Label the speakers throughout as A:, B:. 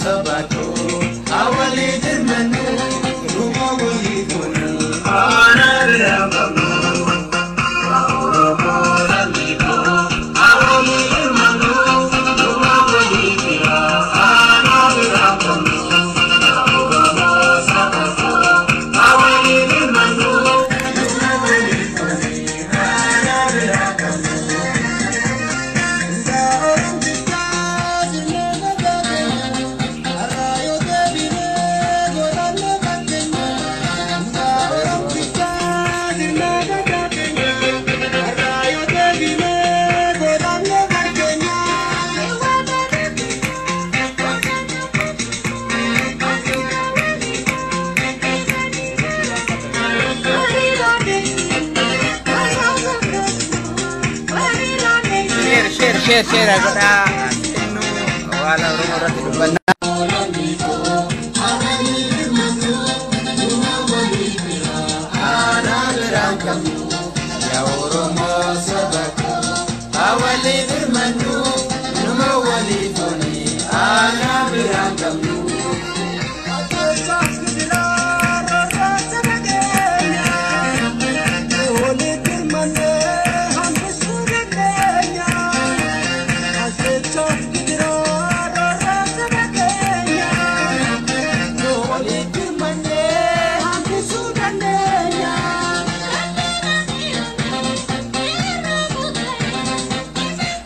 A: Saba koo, haa walii birmannu, numa walii fooni aanaa biraan qabnu. Yaa Oromoo lammii koo, haa walii birmannu, numa walii fira aanaa biraan qabnu. Yaa Oromoo saba koo, haa walii birmannu, numa walii fooni aanaa biraan qabnu.
B: Share, share, share, share godhaa. Innu waan Oromoo irratti dubbannaa.
A: Yaa Oromoo saba koo, haa walii birmannu, numa walii fooni aanaa biraan qabnu.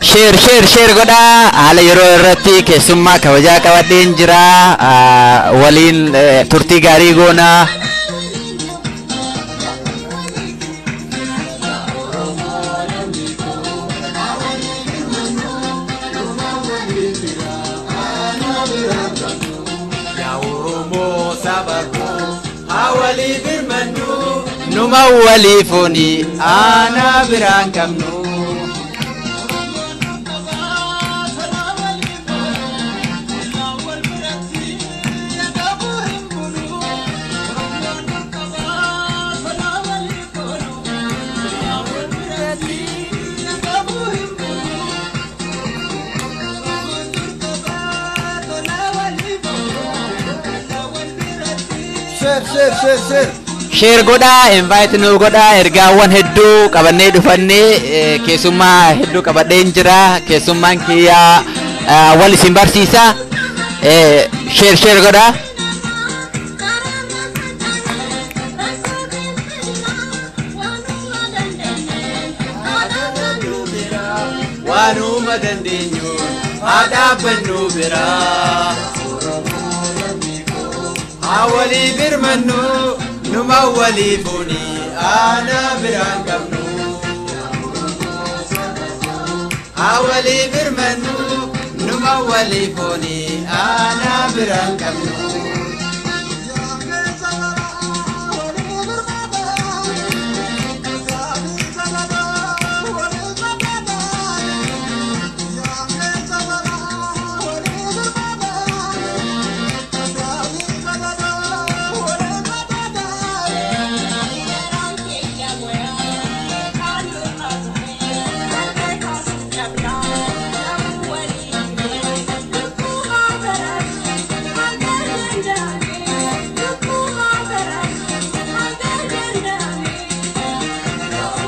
B: Share, share, share godhaa. Haala yeroo irratti keessummaa kabajaa qabadheen jira. Waliin turtii gaarii goonaa.
A: Yaa Oromoo saba koo, haa walii birmannu,
B: Numa walii fooni aanaa biraan qabnu.
C: Share, share, share, share.
B: Share godhaa, invite nu godhaa, ergaawwan hedduu qabannee dhufannee, keessummaa hedduu qabadheen jira. Keessummaan kiyyaa wal isin barsiisa. Share, share godhaa.
A: Waanuma dandeenyuun haa dhaabbannu biraa. Haa walii birmannu, numa walii fooni aanaa biraan qabnu. Haa walii birmannu, numa walii fooni aanaa biraan qabnu.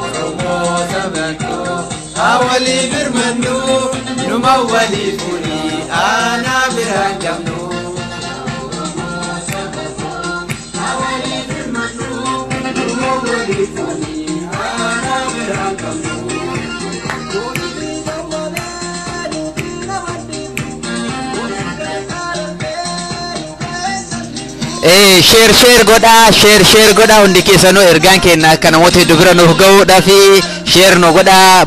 A: Oromoo saba koo, haa walii birmannu, numa walii fooni aanaa biraan qabnu. Haa walii birmannu, numa walii fooni aanaa biraan qabnu.
B: Share, share godhaa, share, share godhaa. Hundi keessanuu ergaan keenya akka namoota hedduu bira nuuf gahuudhaa fi share nu godhaa.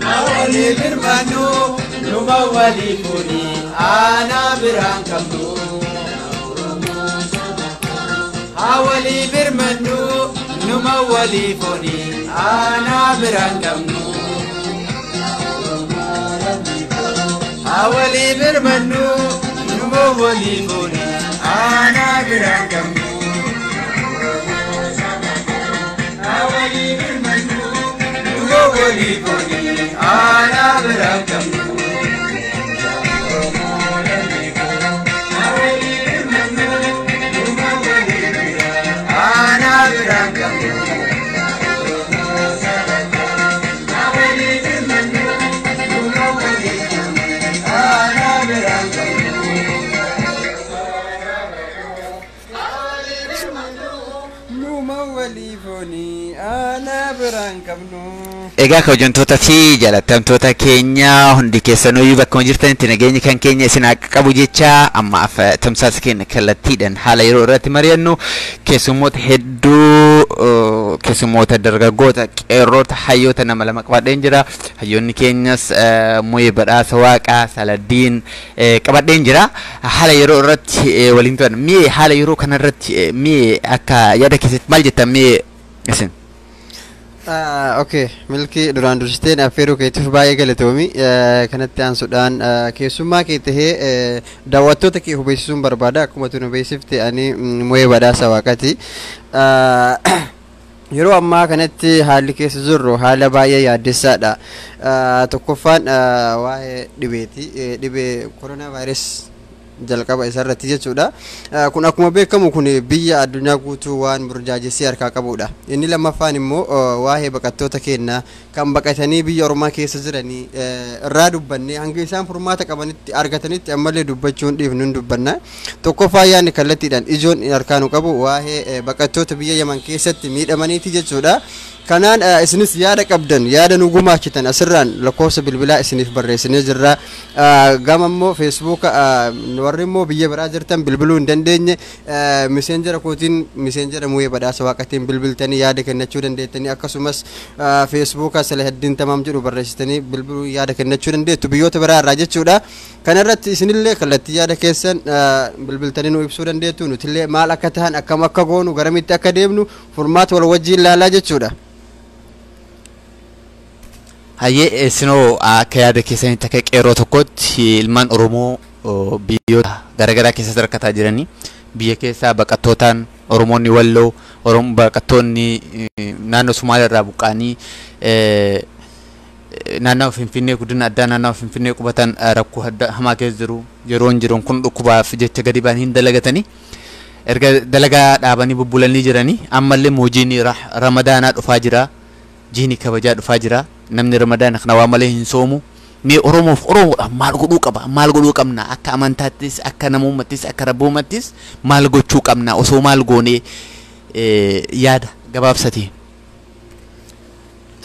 A: Haa walii birmannu, numa walii fooni aanaa biraan qabnu. Haa walii birmannu, numa walii fooni aanaa biraan qabnu. Awali birmannu numa walii fooni aanaa biraan qabnu. Awali birmannu numa walii fooni aanaa biraan qabnu. Awali birmannu numa walii aanaa biraan qabnu. Awali birmannu numa walii aanaa biraan qabnu.
C: Numa walii foonii aanaa biraan qabnu.
B: Egaa kabajamtoota fi jaalatamtoota keenya, hundi keessanuu bakkuma jirtanitti nageenyi kan keenya isin haa qabu jecha, ammaaf tamsaasa keenya kallattiidhaan haala yeroo irratti mari'annu keessummoota hedduu, keessummoota dargaggoota, qeerroota, hayyoota nama lama qabadheen jira. Hayyoonni keenyas Mu'ee Badhaasa Waaqaa, Saladdiin qabadheen jira. Haala yeroo irratti waliin turan. Mi'ee haala yeroo kanarratti mi'ee akka yaada keessatti maal jettan mi'ee isin?
C: Okay, Milkii, duraan dursiteen affeeruu keetiif baay'ee galatoomi. Kanatti aansuudhaan keessummaa kee tahee daawwattoota kee hubeessisuun barbaada. Akkuma tu nu beeksifte, ani Mu'ee Badhaasa Waaqati. Yeroo ammaa kanatti haalli keessa jirru haala baay'ee yaaddessaadha. Tokkoffaan waa'ee dhibeeti. Dhibee koronaa vaayirus jalqaba isarratti jechuudha. Kun akkuma beekamu kun biyya addunyaa guutuu waan burjaajessee harkaa qabudha. Inni lammaffaan immoo waa'ee baqattoota keenya kan baqatanii biyya ormaa keessa jiranii irraa dubbannee hanga isaan furmaata qabanitti argatanitti ammallee dubbachuun dhiifnu hin dubbanna. Tokkoffaa yaadni kallattiidhaan ijoon harkaa nu qabu waa'ee baqattoota biyya Yaman keessatti miidhamaniiti jechuudha. Kanaan isinis yaada qabdan, yaada nu gumaachitan asirraan lakkoofsa bilbilaa isiniif barreessinee jirra. Gama immoo Feesbuuka, warri immoo biyya biraa jirtan bilbiluu hin dandeenye, Messenger kootiin, Messenger Mu'ee Badhaasa Waaqatiin bilbiltanii yaada kennachuu dandeettanii, akkasumas Feesbuuka Salahaddiin Tamaam jedhu barreessitanii bilbiluu yaada kennachuu dandeettu biyyoota biraa irraa jechuudha. Kanarratti isinillee kallattii yaada keessan bilbiltanii nu ibsuu dandeettu. Nutillee maal akka tahan, akkam akka goonu, garamitti akka deemnu furmaata wal wajjiin laalaa jechuudha.
B: Hayyee, isinoo akka yaada keessanitti, akka qeerroo tokkotti, ilmaan Oromoo biyyoota garaagaraa keessatti rakkataa jiranii, biyya keessaa baqattootaan Oromoonni Walloo, Oromoo baqattoonni naannoo Sumaalee irraa buqqa'anii naannoo Finfinnee, guddina addaa naannoo Finfinnee qubatan, rakkoo adda hamaa keessa jiru. Yeroon jiru kun dhukkubaaf jecha gadi ba'anii hin dalagatanii, erga dalagaa dhaabanii bubbulanii jiranii, ammallee hojiin Ramadaanaa dhufaa jira, jiini kabajaa dhufaa jira, namni Ramadaana kana waa malee hin soomu. Mee Oromoof Oromoodhaaf maal godhuu qaba, maal godhuu qabna? Akka amantaattis, akka namummaattis, akka rabbummaattis maal gochuu qabna? Osoo maal goonee, yaada gabaabsati.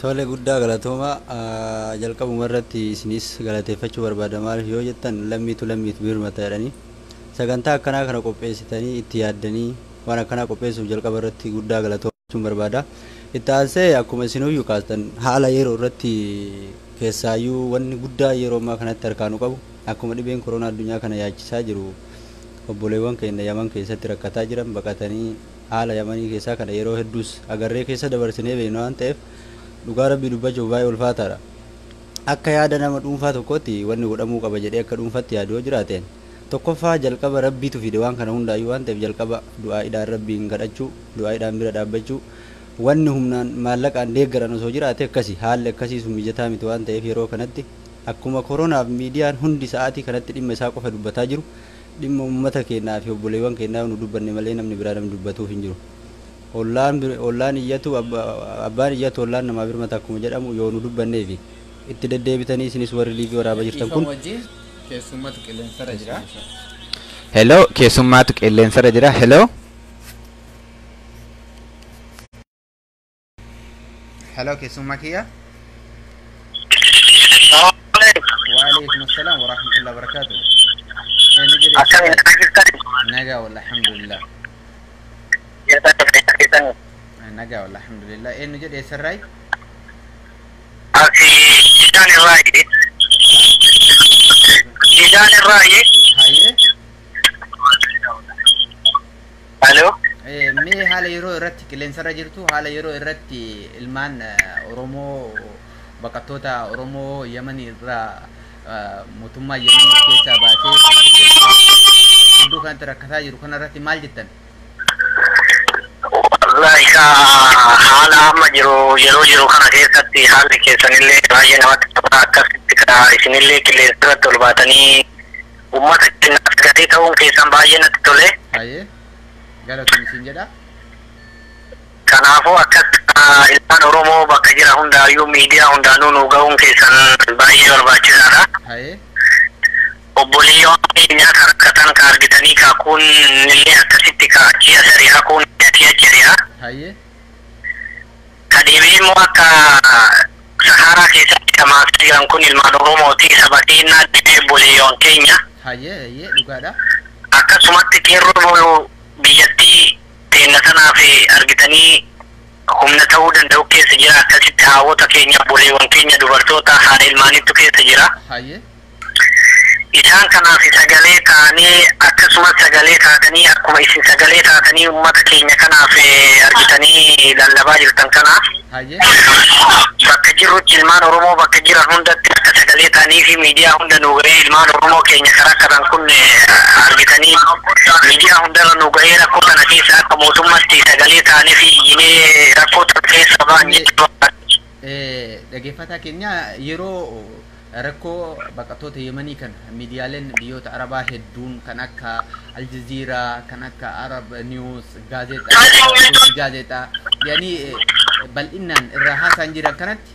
D: Tole, guddaa galatooma. Jalqabuma irratti isinis galateeffachuu barbaada. Maaliif yoo jettan, lammiitu lammiitu birmata jedhanii, sagantaa akkanaa kana qopheessitanii itti yaaddanii waan akkanaa qopheessuuf jalqaba irratti guddaa galatoomachuun barbaada. Itti aansee, akkuma isinuyyuu kaastan, haala yeroo irratti keessaayyuu wanni guddaa yeroo ammaa kanatti harkaa nu qabu, akkuma dhibeen koronaa addunyaa kana yaachisaa jiru, obboleewwan keenya Yaman keessatti rakkataa jiran baqatanii, haala Yamanii keessaa kana yeroo hedduus agarree keessa dabarsinee beekna waan ta'eef, dhugaa Rabbii dubbachuuf baay'ee ulfaataadha. Akka yaada nama dhuunfaa tokkotti wanni godhamuu qaba jedhee akka dhuunfatti yaadu yoo jiraateen, tokkoffaa jalqaba Rabbiitu fide waan kana hundaayyuu waan ta'eef, jalqaba du'aa'idhaan Rabbiin kadhachuu, du'aa'idhaan bira dhaabbachuu, wanni humnaan maallaqaan deeggaran osoo jiraate akkasi. Haalli akkasii sun mijataa miti waan ta'eef, yeroo kanatti akkuma koronaaf miidiyaan hundi sa'aatii kanatti dhimma isaa qofa dubbataa jiru, dhimma uummata keenyaa fi obboleewwan keenyaa nu dubbanne malee namni biraa namni dubbatuuf hin jiru. Ollaan iyyatu, abbaan iyyatu, ollaan namaa birmata akkuma jedhamu, yoo nu dubbanneefi itti deddeebitanii isinis warri liivii waraabaa jirtan kun.
B: Keessummaatu qilleensarra jira. Hello, keessummaatu qilleensarra jira. Hello. Hello, keessummaa kiyya. Waalaikum assalam wa rahmatullahi wa barakatuh. Nagaa walla, alhamdulillah. Nagaa walla, alhamdulillah. Eenyu jedhe, eessarraayi?
E: Asi Jidaan irraayi. Jidaan irraayi.
B: Hayyee.
E: Alo.
B: Mee haala yeroo irratti qilleensarra jirtu, haala yeroo irratti ilmaan Oromoo, baqattoota Oromoo Yamanii irraa mootummaa Yemen keessaa baasee iddoo kanatti rakkataa jiru kanarratti maal jettan?
E: Wallahi ka haala amma jiru yeroo jiru kana keessatti haalli keessanillee baay'ee namatti tola. Akkasitti ka isinillee qilleensa irratti ol baatanii uummata keenyaaf sagalee ta'uun keessan baay'ee natti tole.
B: Hayyee, galatoon isin jedha.
E: Kanaafuu akkas ilmaan Oromoo bakka jira hundaayyuu miidiyaa hundaanuu nu ga'uun keessan baay'ee barbaachisaadha.
B: Hayyee.
E: Obboleeyyoon keenya kan rakkatan ka argitanii kaakuun illee akkasitti ka achi as ari'aa kuun achi achi ari'aa.
B: Hayyee.
E: Ka deebi'ee immoo akka Saharaa keessatti dhamaatee jiran kun ilmaan Oromooti, saba keenyaa deebi'ee obboleeyyoon keenya.
B: Hayyee, hayyee, dhugaadha.
E: Akkasumatti qeerroo biyyattii teenna sanaaf argitanii humna ta'uu danda'u keessa jira. Akkasitti haawwota keenya, obboleewwan keenya, dubartoota haadha ilmaanittu keessa jira.
B: Hayyee.
E: Isaan kanaaf sagalee ta'anii, akkasumas sagalee taatanii, akkuma isin sagalee taatanii uummata keenya kanaaf argitanii lallabaa jirtan kanaaf
B: Hayyee.
E: bakka jirrutti ilmaan Oromoo bakka jiran hundatti akka sagalee ta'anii fi miidiyaa hunda nu ga'ee ilmaan Oromoo keenya karaa rakkatan kun argitanii miidiyaa hundarra nu ga'ee rakkoo kana keessa akka mootummaatti sagalee ta'anii fi iyyinee rakkoo kana keessa ba'an jechuudha.
B: Dhaggeeffataa keenya, yeroo rakkoo baqattoota Yemanii kan miidiyaaleen biyyoota Arabaa hedduun kan akka Aljazeeraa, kan akka Arab News, gaazexaa, gaazexaa yaani bal'inaan irraa haasaan jiran kanatti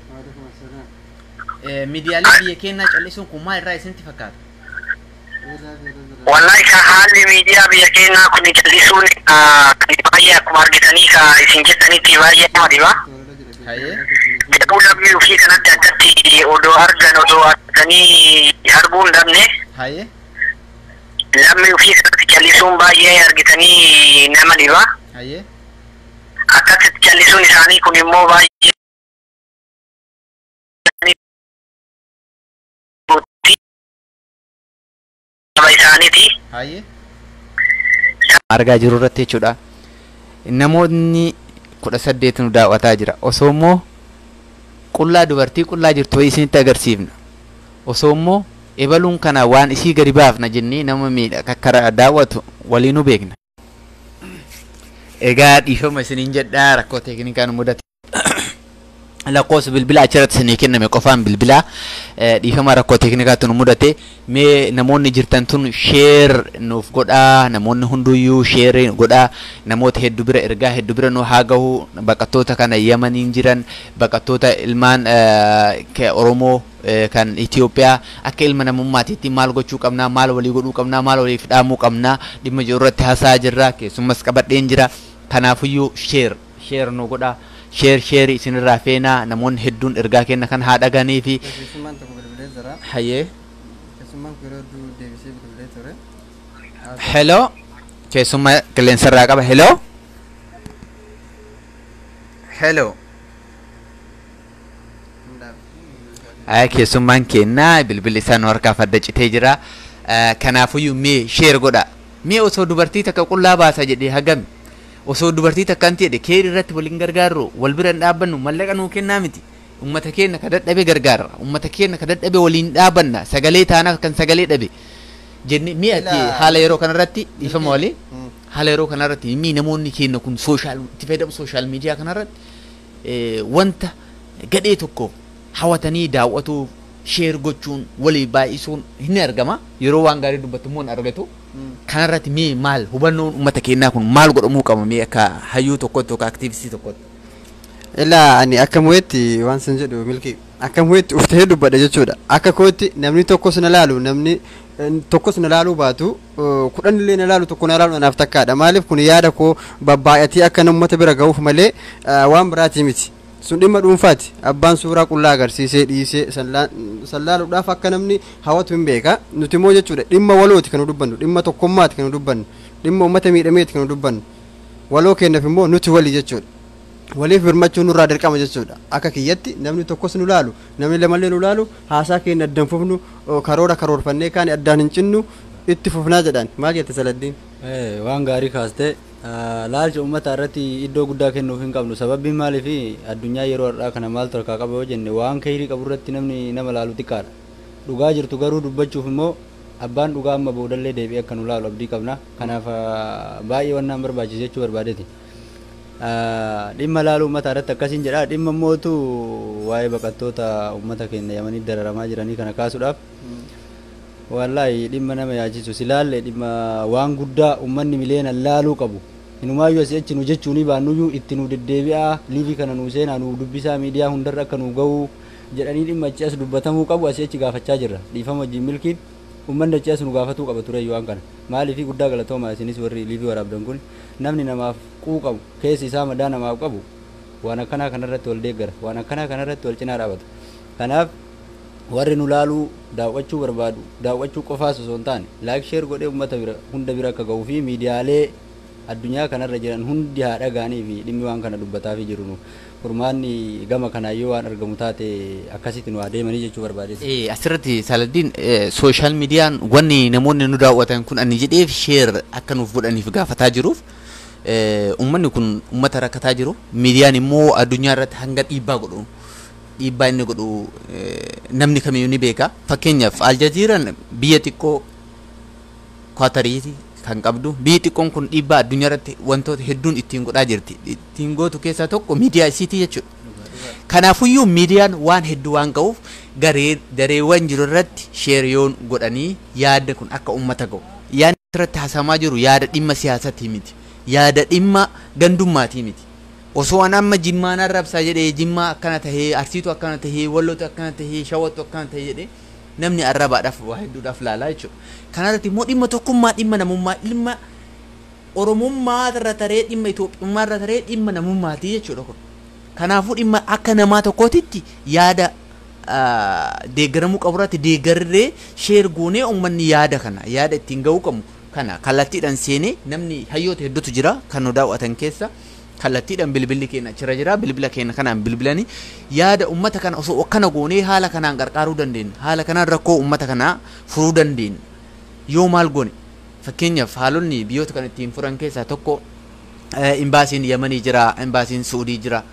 B: miidiyaaleen biyya keenyaa callisuun kun maal irraa isinitti fakkaata?
E: Wallahi ka haalli miidiyaa biyya keenyaa kun callisuun baay'ee akkuma argitanii ka isin jettanitti baay'ee nama dhiba.
B: Hayyee.
E: Garuu lammii ofii kanatti akkatti odoo argan, odoo arganii arguu hin dhabne
B: Hayyee.
E: lammii ofii kanatti callisuun baay'ee argitanii nama dhiba.
B: Hayyee.
E: Akkasitti callisuun isaanii kun immoo baay'ee saba isaaniiti.
B: Hayyee. Argaa jiru irratti jechuudha. Namoonni 18 nu daawwataa jira. Osoo immoo qullaa dubartii qullaa jirtu wayii isinitti agarsiifna. Osoo immoo ebaluun kana waan isii gadi baafna jennee nama miidha kakkara daawwatu walii nu beekna. Egaa dhiifama isiniin jedhaa, rakkoo teeknikaan mudate. Lakkoofsa bilbilaa achirratti isinii kenname qofaan bilbilaa. Dhiifama, rakkoo teeknikaatu nu mudate. Mee namoonni jirtan tun share nuuf godhaa, namoonni hunduyyuu share godhaa, namoota hedduu bira, ergaa hedduu bira nu haa gahu. Baqattoota kana Yamaniin jiran, baqattoota ilmaan Oromoo kan Itoophiyaa akka ilma namummaatiitti maal gochuu qabnaa, maal walii godhuu qabnaa, maal waliif dhaamuu qabnaa dhimma jiru irratti haasaa jirra. Keessumas qabadheen jira. Kanaafuyyuu share share nu godhaa, share share isinirraa feenaa, namoonni hedduun ergaa kenna kan haa dhaganii fi
C: Keessummaan tokko bilbilee jira.
B: Hayyee.
C: Keessummaan kun yeroo hedduu deebisee bilbilee ture.
B: Hello, keessummaa qilleensarraa qaba. Hello, hello. Ay, keessummaan kennaa bilbilli isaa nu harkaa fadda citee jira. Kanaafuyyuu mee share godha. Mee osoo dubartii takka qullaa baasa jedhee hagami? Osoo dubartii takka anti jedhe keeri irratti waliin gargaarru, wal bira hin dhaabbannu, mallaqa nuu kennaa miti. Ummata keenya ka dadhabe gargaarra. Ummata keenya ka dadhabe waliin dhaabanna. Sagalee taanaaf kan sagalee dhabe. Jennee mi'a ati haala yeroo kanarratti, dhiifama walii, haala yeroo kanarratti mii namoonni keenya kun social itti fayyadamu social media kanarratti wanta gadhee tokko hawatanii daawwatu, share gochuun walii baay'isuun hin argama. Yeroo waan gaarii dubbattu immoo hin argatu. Kanarratti mee maal hubannoon uummata keenyaa kun maal godhamuu qaba mee akka hayyuu tokkotti yookaan aktiivistii tokkotti?
C: Ilaa, ani akka mu'eetti waan sin jedhu, Milkii, akka mu'eetti uftee dubbadha jechuudha. Akka kootti namni tokkos na laalu, namni tokkos na laaluu baatu, 10 illee na laalu, tokko na laalu anaaf takkaadha. Maaliif kun yaada koo babbaay'atee akka uummata bira ga'uuf malee waan biraatii miti. Sun dhimma dhuunfaati. Abbaan suuraa qullaa agarsiisee dhiisee san laaluudhaaf akka namni hawwatu hin beeka. Nuti immoo jechuudha dhimma walooti kan nu dubbannu, dhimma tokkummaati kan nu dubbannu, dhimma uummata miidhameeti kan nu dubbannu. Waloo keenyaaf immoo nuti walii jechuudha. Waliif birmachuu nurraa dirqama jechuudha. Akka kiyyatti namni tokkos nu laalu, namni lamallee nu laalu, haasaa keenya addaan fufnu, karoora karoorfannee kaan addaan hin cinnu, itti fufnaa jedhaan. Maal jette, Saladdiin?
D: Waan gaarii kaaste. Laalcha uummataa irratti iddoo guddaa kennuuf hin qabnu. Sababbiin maaliif addunyaa yeroo har'aa kana maaltu harkaa qaba yoo jenne, waan kayrii qabu irratti namni nama laalu xiqqaadha. Dhugaa jirtu garuu dubbachuuf immoo abbaan dhugaa amma boodallee deebi'ee akka nu laalu abdii qabna. Kanaaf baay'ee wannaan barbaachisu jechuu barbaadeeti. Dhimma laaluu uummataa irratti akkasiin jedha. Dhimma mootu waa'ee baqattoota uummata keenya Yamanii dararamaa jiranii kana kaasuudhaaf, wallaahi dhimma nama yaachisu si laalle, dhimma waan guddaa uummanni miliyoona laaluu qabu. Inumaayyuu asii achi nu jechuunii baannuyyuu itti nu deddeebi'aa, live kana nu seenaa, nu dubbisaa, miidiyaa hundarra akka nu ga'u jedhanii dhimma achi as dubbatamuu qabu asii achi gaafachaa jirra. Dhiifama wajjin, milkiin uummanni achi as nu gaafatuu qaba ture waan kana. Maaliifi guddaa galatoomaa isinis warri live waraabdan kun. Namni namaaf quuqamu, keessi isaa madaa namaaf qabu, waan akkanaa kanarratti wal deeggara, waan akkanaa kanarratti wal cinaa dhaabata. Kanaaf warri nu laaluu daawwachuu barbaadu, daawwachuu qofaas osoo hin taane like, share godhee uummata bira hunda bira akka ga'uu fi miidiyaalee addunyaa kanarra jiran hundi haa dhaga'anii fi dhimmi waan kana dubbataafii jiru nu furmaanni gama kanaa yoo waan argamu taate akkasitti nu adeemanii jechuu barbaade.
B: Asirratti Saladdiin, social miidiyaan wanni namoonni nu daawwatan kun ani jedheef share akka nuuf godhaniif gaafataa jiruuf, uummanni kun uummata rakkataa jiru. Miidiyaan immoo addunyaa irratti hanga dhiibbaa godhu, dhiibbaa inni godhu namni kamiyyuu ni beeka. Fakkeenyaaf Aljaziiraan biyya xiqqoo Kwaatariiti kan qabdu, biyyi xiqqoon kun dhiibbaa addunyaa irratti wantoota hedduun ittiin godhaa jirti. Ittiin gootu keessaa tokko miidiyaa isiitii jechuudha. Kanaafuyyuu miidiyaan waan hedduu waan ga'uuf, garee dareewwan jiru irratti share yoon godhanii yaada kun akka uummata ga'u. Yaadni irratti haasamaa jiru yaada dhimma siyaasatii miti. Yaada dhimma gandummaatii miti. Osoo an amma Jimmaan arrabsaa jedhee, Jimmaa akkana tahee, Arsiitu akkana tahee, Wallootu akkana tahee, Shawattu akkana tahee jedhee, namni arrabaadhaaf waa hedduudhaaf laalaa jechuudha. Kanarratti immoo dhimma tokkummaa, dhimma namummaa, dhimma Oromummaa irra taree, dhimma Itoophiyummaa irra taree, dhimma namummaatii jechuudha kun. Kanaafuu dhimma akka namaa tokkootitti yaada deeggaramuu qabu irratti deeggarree share goonee uummanni yaada kana, yaada ittiin ga'uu qabu kana kallattiidhaan seenee, namni hayyoota hedduutu jira kan nu daawwatan keessa, kallattiidhaan bilbilli keenya achirra jira. Bilbila keenya kanaan bilbilanii yaada uummata kana osoo akkana goonee haala kanaan qarqaaruu dandeenya, haala kanaan rakkoo uummata kanaa furuu dandeenya yoo maal goone. Fakkeenyaaf haalonni biyyoota kana ittiin furan keessaa tokko imbaasiin Yamanii jira, imbaasiin Suudii jira.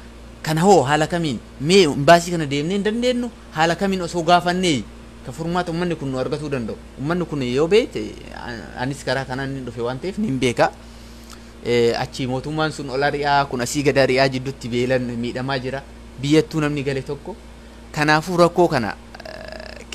B: Kana hoo haala kamiin mee imbaasii kana deemnee hin dandeenyu, haala kamiin osoo gaafannee ka furmaata uummanni kun nu argatuu danda'u? Uummanni kun yoo beekte, anis karaa kanaan inni dhufe waan ta'eef nin beeka. Achi mootummaan sun ol ari'aa, kun asii gad ari'aa, jidduutti beelan miidhamaa jira biyyattuu namni gale tokko. Kanaafuu rakkoo kana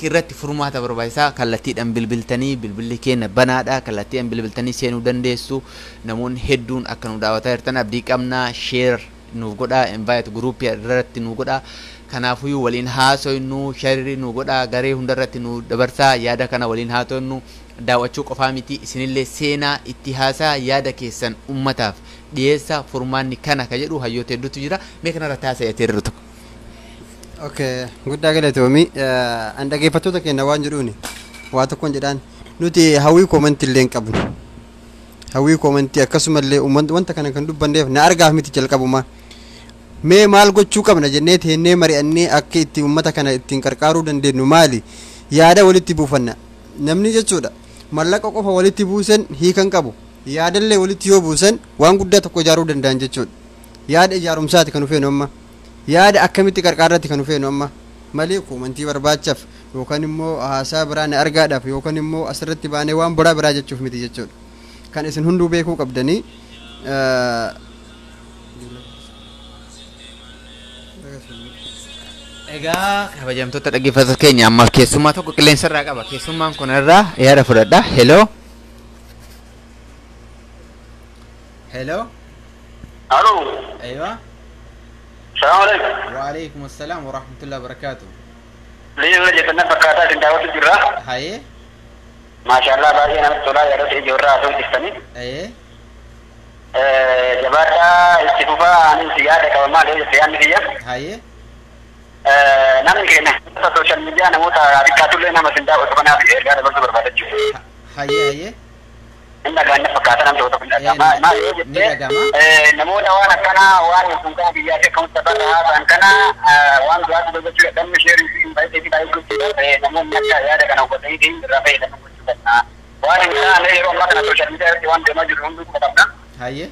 B: irratti furmaata barbaachisaa kallattiidhaan bilbiltanii, bilbilli keenya banaadha, kallattiidhaan bilbiltanii seenuu dandeessu. Namoonni hedduun akka nu daawwataa jirtan abdii qabnaa. Share nuuf godhaa, invite guruupii irratti nu godhaa. Kanaafuyyuu waliin haasofnu, share nu godhaa, garee hundarratti nu dabarsaa, yaada kana waliin haasofnu. Daawwachuu qofaa miti, isinillee seenaa itti haasaa, yaada keessan ummataaf dhiyeessaa. Furmaanni kana ka jedhu hayyoota hedduutu jira. Mee kanarratti haasa'ee jiru tokko.
C: Okay, guddaa galatoomi. An dhaggeeffattoota keenya waan jedhuuni waa tokkoon jedhaan, nuti hawwii comment illee hin qabnu. Hawwii comment akkasumallee wanta kana kan dubbanneef na argaaf miti jalqabuma. Mee maal gochuu qabna jennee teennee mari'annee akka itti uummata kana ittiin qarqaaruu dandeenyu maali? Yaada walitti buufanna. Namni jechuudha mallaqa qofa walitti buusan hiikan qabu. Yaadallee walitti yoo buusan waan guddaa tokko ijaaruu danda'an jechuudha. Yaada ijaarumsaati kan dhufeenu amma. Yaada akkamitti qarqaarratti kan dhufeenu amma malee comment barbaachaaf yookaan immoo haasaa biraa na argaadhaaf yookaan immoo asirratti baanee waan biraa biraa jechuuf miti jechuudha. Kan isin hunduu beekuu qabdanii
B: Egaa kabajamtoota dhaggeeffattoota keenya, ammaaf keessummaa tokko qilleensa irraa qaba. Keessummaan kun irraa yaada fudhadha. Hello. Hello.
E: Aloo.
B: Aywa.
E: Salaam alaikum.
B: Wa alaikum assalam wa rahmatullahi wa barakatuh.
E: Liyyuu jettanii fakkaataa isin daawwatu jirra.
B: Hayee.
E: Maashaallah, baay'ee namatti tolaa, yaadota ijoorraa haasa'u jirtanii.
B: Ayee.
E: Jabaadhaa, itti fufaa. Anis yaada qaba. Maal yoo jette, yaadni kiyya.
B: Hayee.
E: Namni keenya social media namoota xiqqaatullee nama isin daawwatu kanaaf ergaa dabarsuu barbaada jechuudha.
B: Hayee hayee.
E: Inni dhagaanna fakkaata namni tokko tokko ni dhaga'ama. Maal yoo
B: Ni
E: jette,
B: dhaga'ama.
E: Namoota waan akkanaa waan sun kana biyyaa fi akkamitti afaan haasa'an kana waan biraatti dubbachuu dadhabni share fi baay'ee fi baay'ee gochuudha. Namoonni akka yaada kana hubatanii irraa fayyadaman gochuu danda'a. Waan hin taane yeroo ammaa kana social media irratti waan deemaa jiru hunduu quba qabna.
B: Hayyee.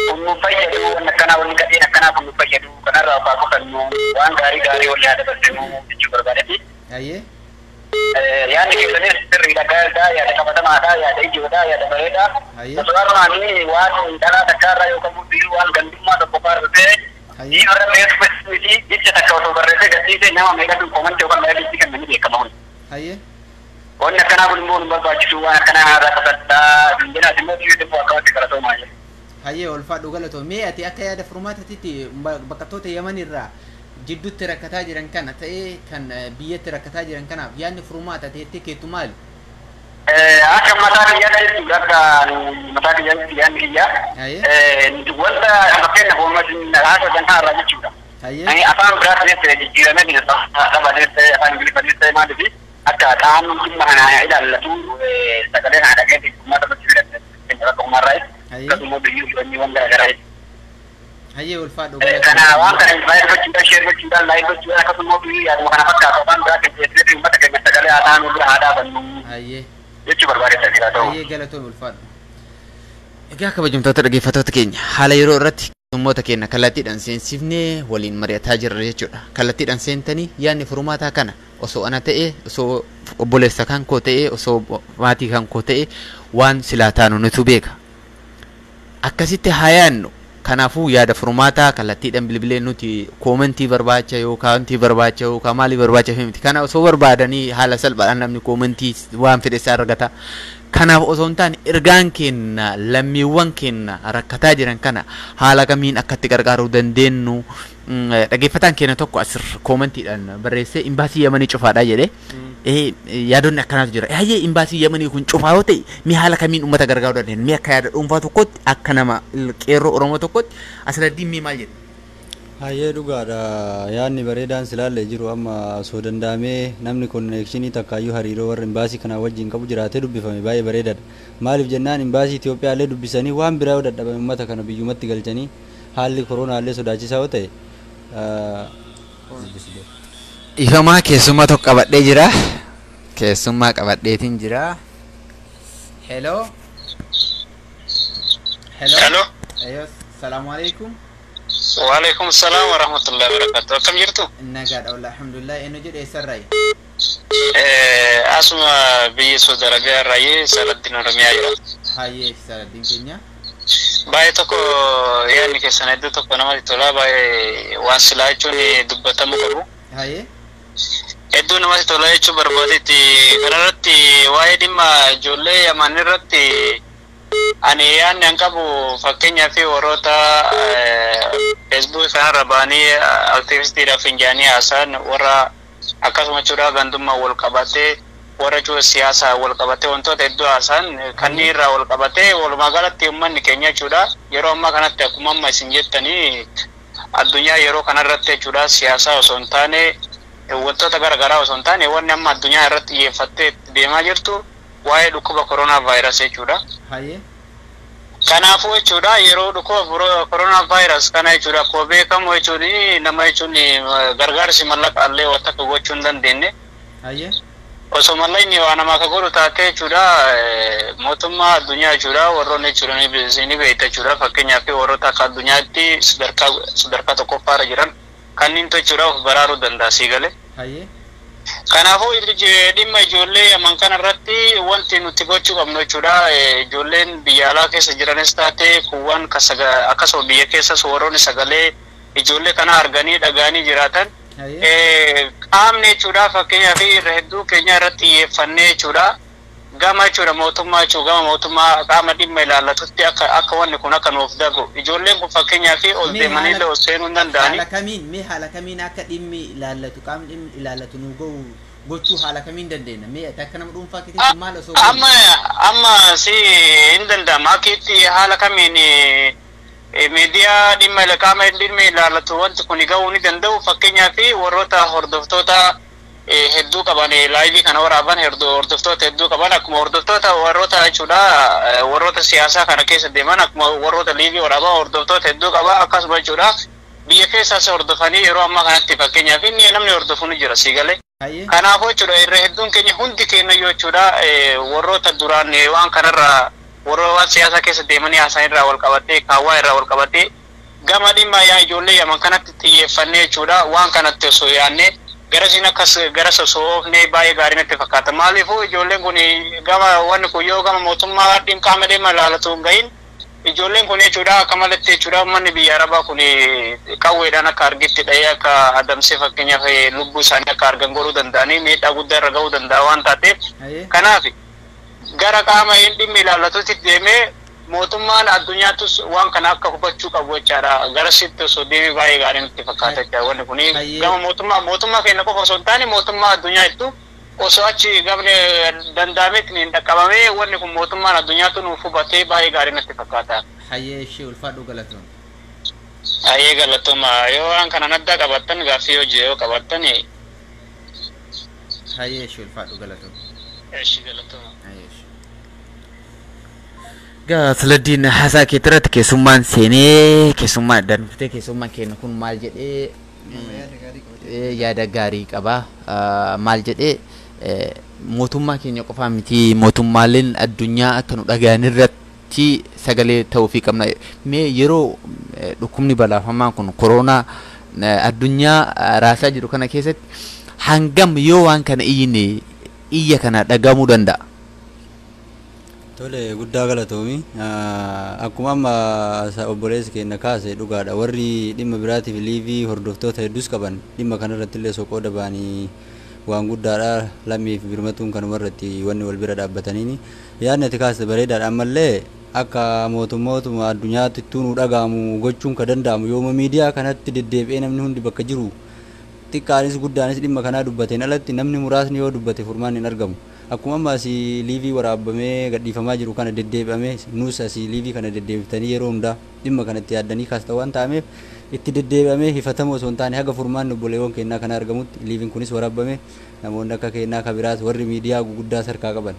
E: Kun nu fayyadu, waan akkanaa, wanni gadheen akkanaa kun nu fayyadu, kanarraa of haa qusannu, waan gaarii gaarii walii haa dabarsinu jechuu barbaadetti.
B: Hayyee.
E: Yaadni keessanis sirriidha gaariidha yaada qabatamaadha yaada ijoodha yaada bareeda. Osoo armaanii waan dhalaa takkaarraa yookaan biyyuu waan gandummaa tokko faarfatee dhiirra meeshaa jecha takka osoo barreessee gadhiisee nama meeqatu koomantii yookaan laayilii kennanii beekama kun. Wanni akkanaa kun immoo nu barbaachisu waan akkanaa irraa qasadhaa dinjinaas immoo biyyi tokko akkamatti qaratoomaa jira.
B: Hayyee ulfaadhu galatoo mee ati akka yaada furmaatatitti baqattoota Yaman irraa jidduutti rakkataa jiran kana ta'ee kan biyyatti rakkataa jiran kanaaf yaadni furmaata ta'etti keetu maali?
E: Akka mataa kiyyaatti akka mataa kiyyaatti yaadni kiyyaa wanta fakkeenyaaf uummatni haasa dantaa irraa jechuudha. Afaan biraatiin ta'e jijjiiramee afaan ta'e afaan Ingiliffaatiin ta'e maaliif akka qaamni dhimma kana ilaallatu sagalee kana dhaggeeffatu uummata irratti fidate bakka uumarraa akkasuma biyyuu filanniiwwan garaagaraa jechuudha.
B: Hayyee ulfaadhu.
E: Kana waan kana baay'ee gochuudhaan sheer gochuudhaan laayif gochuudhaan akkasuma biyyuu yaaduma kana fakkaatu afaan biraa keessatti uummata keenya sagalee haa ta'an bira haa dhaabannu.
B: Hayyee.
E: Jechuu barbaadeessa jira ta'u.
B: Hayyee galatoon ulfaadhu. Egaa kabajamtoota dhaggeeffattoota keenya haala yeroo irratti keessummoota keenya kallattiidhaan seensifnee waliin mari'ataa jirra jechuudha. Kallattiidhaan seentanii yaadni furmaataa kana osoo ana ta'e osoo obboleessa kan koo ta'e osoo maatii kan koo ta'e waan silaa taanu nutu beeka. Akkasitti haa yaadnu. Kanaafuu yaada furmaataa kallattiidhaan bilbilee nuti koomentii barbaacha yookaan wanti barbaacha yookaan maalii barbaacha miti. Kana osoo barbaadanii haala salphaadhaan namni koomentii waan fedhe isaa argata. Kanaaf osoo hin taane ergaan keenya lammiiwwan keenya rakkataa jiran kana haala kamiin akkatti gargaaruu dandeenyu dhaggeeffataan keenya tokko asir koomentiidhaan barreessee imbaasii Yamanii cufaadha jedhee yaadonni akkanaatu jira. Hayyee imbaasii Yamanii kun cufaa yoo ta'e mi haala kamiin uummata gargaaruu dandeenya? Mi akka yaada dhuunfaa tokkotti akka nama qeerroo Oromoo tokkotti Asirraddiin mi maal jedhe?
D: Hayyee dhugaadha yaadni bareedaan silaallee jiru amma osoo danda'amee namni konneekshinii takkaayyuu hariiroo warra imbaasii kanaa wajjin qabu jiraatee dubbifame baay'ee bareedaadha. Maaliif jennaan imbaasii Itiyoophiyaallee dubbisanii waan biraa yoo dadhabame uummata kana biyyumatti galchanii haalli koronaallee sodaachisaa yoo ta'e
B: Ifamaa keessummaa tokko qabadhee jira. Keessummaa qabadheetiin jira. Hello. Hello.
F: Hello.
B: Ayo, salaamu alaikum.
F: Waalaikum salaam wa rahmatullahi wa barakatuh. Akkam jirtu?
B: Nagaadha wallah alhamdulillah. Eenyu jedhe eessarraayi?
F: Asuma biyya Saudi Arabiyaa irraayi Saladdiin Oromiyaa jira.
B: Hayyee Saladdiin keenya.
F: Baay'ee tokko yaadni keessan hedduu tokko namatti tola baay'ee waan silaa jechuun dubbatamuu qabu.
B: Hayyee.
F: Hedduu namatti tola jechuu barbaadetti kanarratti waa'ee dhimma ijoollee Yaman irratti ani yaadni an qabu fakkeenyaaf warroota feesbuukii kanarra ba'anii aktivistiidhaaf hin haasa'an warra akkasuma jechuudha gandummaa wal qabatee warra jechuudha siyaasaa wal qabatee wantoota hedduu haasa'an kanneen irraa wal qabatee walumaa galatti uummanni keenya jechuudha yeroo ammaa kanatti akkuma amma isin jettanii addunyaa yeroo kanarratti jechuudha siyaasaa osoo hin taane wantoota garaagaraa osoo hin taane wanni amma addunyaa irratti xiyyeeffattee deemaa jirtu waa'ee dhukkuba koronaa vaayirasii jechuudha. Kanaafuu jechuudha yeroo dhukkuba koronaa vaayirasii kana jechuudha akkuma beekamu jechuun nama jechuun gargaarsi mallaqa illee waan takka gochuu hin dandeenye. Osoo mallaqni waa namaa ka godhu taate jechuudha mootummaa addunyaa jechuudha warroonni jechuudha ni beekta jechuudha fakkeenyaaf warroota akka addunyaatti sadarkaa tokkoffaarra jiran kanneen jechuudha of baraaruu danda'a sii galee. Kanaafuu dhimma ijoollee Yaman kana irratti wanti nuti gochuu qabnu jechuudha. Ijoolleen biyya alaa keessa jiranis taate kuuwwan akkasuma biyya keessas warroonni sagalee ijoollee kana arganii dhaga'anii jiraatan. Qaamni jechuudha fakkeenyaaf irra hedduu keenya irratti xiyyeeffannee jechuudha. Gama jechuudha mootummaa jechuudha gama mootummaa qaama dhimma ilaallatutti akka wanni kun akka nuuf dagu ijoolleen kun fakkeenyaaf ol deemanii illee ol seenuu hin danda'ani.
B: Haala kamiin mee haala kamiin akka dhimmi ilaallatu qaamni dhimmi ilaallatu nu gahu gochuu haala kamiin dandeenya mee akka nama dhuunfaa keessatti maal osoo
F: Amma si hin danda'ama akka itti haala kamiin miidiyaa dhimma qaama dhimmi ilaallatu wanti kun gahuu ni danda'u fakkeenyaaf warroota hordoftoota hedduu qaban laayivii kana waraaban hordoftoota hedduu qaban akkuma hordoftoota warroota jechuudha warroota siyaasaa kana keessa deeman akkuma warroota liivii waraaban hordoftoota hedduu qaba akkasuma jechuudha biyya keessaas hordofanii yeroo ammaa kanatti fakkeenyaaf inni namni hordofu ni jira sii galee. Kanaafuu jechuudha irra hedduun keenya hundi keenya jechuudha warroota duraan waan kanarraa warra waan siyaasaa keessa deemanii haasaan irraa wal qabatee kaawwaa irraa wal qabatee gama dhimma yaa ijoollee Yaman kanatti xiyyeeffannee jechuudha waan kanatti osoo yaannee Garasiin akkas gara sosoofne baay'ee gaarii natti fakkaata. Maaliifuu ijoolleen kun gama wanni kun yoo gama mootummaa qaama dhimma ilaalatu hin gahin ijoolleen kun jechuudha akka malatti jechuudha uummanni biyya arabaa kun qawweedhaan akka argitti dhahee akka adamsee fakkeenyaaf lubbuu isaanii akka argan godhuu danda'anii miidhaa guddaa irra ga'uu danda'a waan taateef kanaaf gara qaama hin dhimmi ilaallatutti deemee mootummaan addunyaattus waan kana akka hubachuu qabu jechaadha. Garasitti osoo deemee baay'ee gaarii natti fakkaata jechaadha. Wanni kun gama mootummaa keenya qofa osoo hin taane mootummaa addunyaa jettu osoo achi gamni danda'ametti hin dhaqqabamee wanni kun mootummaan addunyaatu nuuf hubatee baay'ee gaarii natti fakkaata.
B: Hayyee ishee ulfaadhu galatoon.
F: Hayyee galatooma yoo waan kana adda qabattan gaaffii yoo jire yoo qabattan.
B: Hayyee ishee ulfaadhu galatoon.
F: Ishee galatooma.
B: Hayyee ishee. Gaa Saladdiin haasaa kee irratti keessummaan seenee keessummaan addaan dhuftee keessummaan keenya kun maal jedhee yaada gaarii qaba maal jedhee mootummaa keenya qofaa miti mootummaaleen addunyaa akka nu dhagahan irratti sagalee ta'uufii qabna. Mee yeroo dhukkubni balaafamaan kun koronaa addunyaa raasaa jiru kana keessatti hangam yoo waan kana iyyine iyya kana dhagamuu danda'a?
D: Tole guddaa galatoomi. Akkuma amma obboleessi keenya kaase dhugaadha. Warri dhimma biraatiif liivii hordoftoota hedduus qaban dhimma kanarratti illee soqooda ba'anii waan guddaadha. Lammiif birmatuun kanumarratti wanni wal bira dhaabbataniini. Yaadni ati kaaste bareedaadha. Ammallee akka mootummootuma addunyaatti nu dhaga'amu gochuun ka danda'amu yooma miidiyaa kanatti deddeebi'ee namni hundi bakka jiru xiqqaanis guddaanis dhimma kanaa dubbateen alatti namni muraasni yoo dubbate furmaan hin argamu. Akkuma amma asii liivii waraabamee gadhiifamaa jiru kana deddeebi'amee nus asii liivii kana deddeebiftanii yeroo hundaa dhimma kanatti yaaddanii kaasta waan ta'ameef itti deddeebi'amee hifatamu osoo hin taane haga furmaan obboleewwan keenyaa kana argamutti liiviin kunis waraabame namoonni akka keenyaa ka biraas warri miidiyaa guguddaa harkaa qaban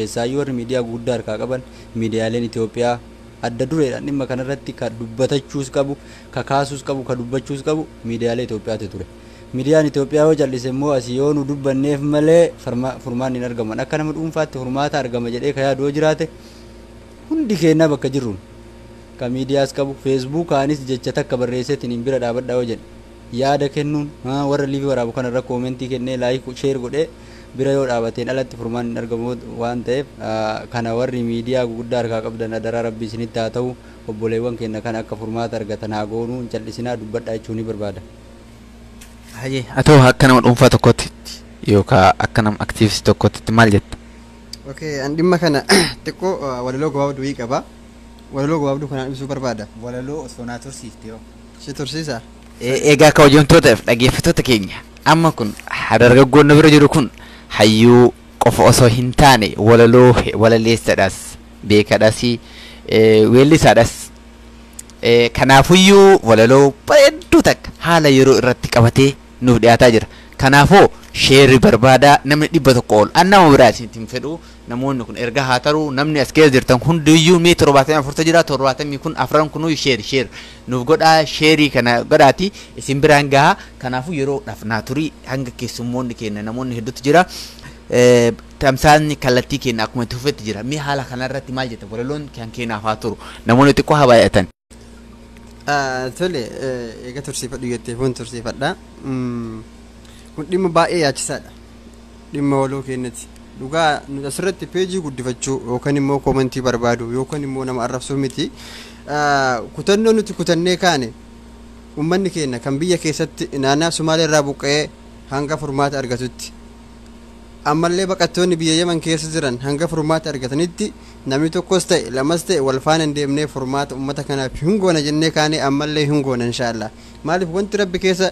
D: keessaayyuu warri miidiyaa guguddaa harkaa qaban miidiyaaleen Itoophiyaa adda dureedhaan dhimma kanarratti ka dubbatachuus qabu ka kaasuus qabu ka dubbachuus qabu miidiyaalee Itoophiyaatu ture. Miidiyaan Itoophiyaa yoo jal'ise immoo asii yoo nu dubbanneef malee furmaan hin argaman. Akka nama dhuunfaatti furmaata argama jedhee ka yaadu yoo jiraate hundi keenyaa bakka jirruun ka miidiyaas qabu feesbuukaanis jecha takka barreesseetiin hin bira dhaabadhaa yoo jedhe yaada kennuun warra liivii waraabu kanarra koomentii kennee laayik sheer godhee bira yoo dhaabateen alatti furmaan hin argamu waan ta'eef kana warri miidiyaa guguddaa harkaa qabdan adaraa rabbii isinitti haa ta'u obboleewwan keenya kana akka furmaata argatan haa goonuu hin cal'isinaa dubbadhaa jechuu ni barbaada.
B: Hayyee atoo akka nama dhuunfaa tokkotti yookaan akka nama aktiivistii tokkotti maal jetta?
C: Okay, an dhimma kana xiqqoo walaloo gabaabduu wayii qaba. Walaloo gabaabduu kanaan ibsuu barbaada.
G: Walaloo osoo naa tursiifte yoo.
C: Si tursiisa?
B: Egaa kabajamtootaaf dhaggeeffattoota keenya amma kun dargaggoon bira jiru kun hayyuu qofa osoo hin taane walaloo walaleessadhaas beekadhaas weellisaadhaas kanaafuyyuu walaloo bareedduu takka haala yeroo irratti qabatee nuuf dhiyaataa jira. Kanaafuu sheerri barbaadaa namni 100 ol an nama biraa isinitti hin fedhu namoonni kun erga haa taruu namni as keessa jirtan hundiyyuu mee 74 jira 70 kun afran kunuu sheer sheer nuuf godhaa sheerii kana godhaati isin biraan gahaa. Kanaafuu yeroodhaaf naa turii hanga keessummoonni keenya namoonni hedduutu jira. Tamsaasni kallattii keenya akkuma itti fufetti jira. Mee haala kanarratti maal jetta walaloon kan keenyaaf haa turu namoonni xiqqoo haa baay'atan.
C: Tole eega tursiifadhu jettee foon tursiifadha. Kun dhimma baay'ee yaachisaadha. Dhimma waloo keenyati. Dhugaa nuti asirratti peejii guddifachuu yookaan immoo koomentii barbaadu yookaan immoo nama arrabsuu miti. Kutannoo nuti kutannee kaane uummanni keenya kan biyya keessatti naannaa Sumaalee irraa buqqa'ee hanga furmaata argatutti ammallee baqattoonni biyya Yemen keessa jiran hanga furmaata argatanitti namni tokkos ta'e lamas ta'e wal faana hin deemnee furmaata uummata kanaaf hin goona jennee kaane ammallee hin goona inshaallah. Maaliif wanti rabbi keessa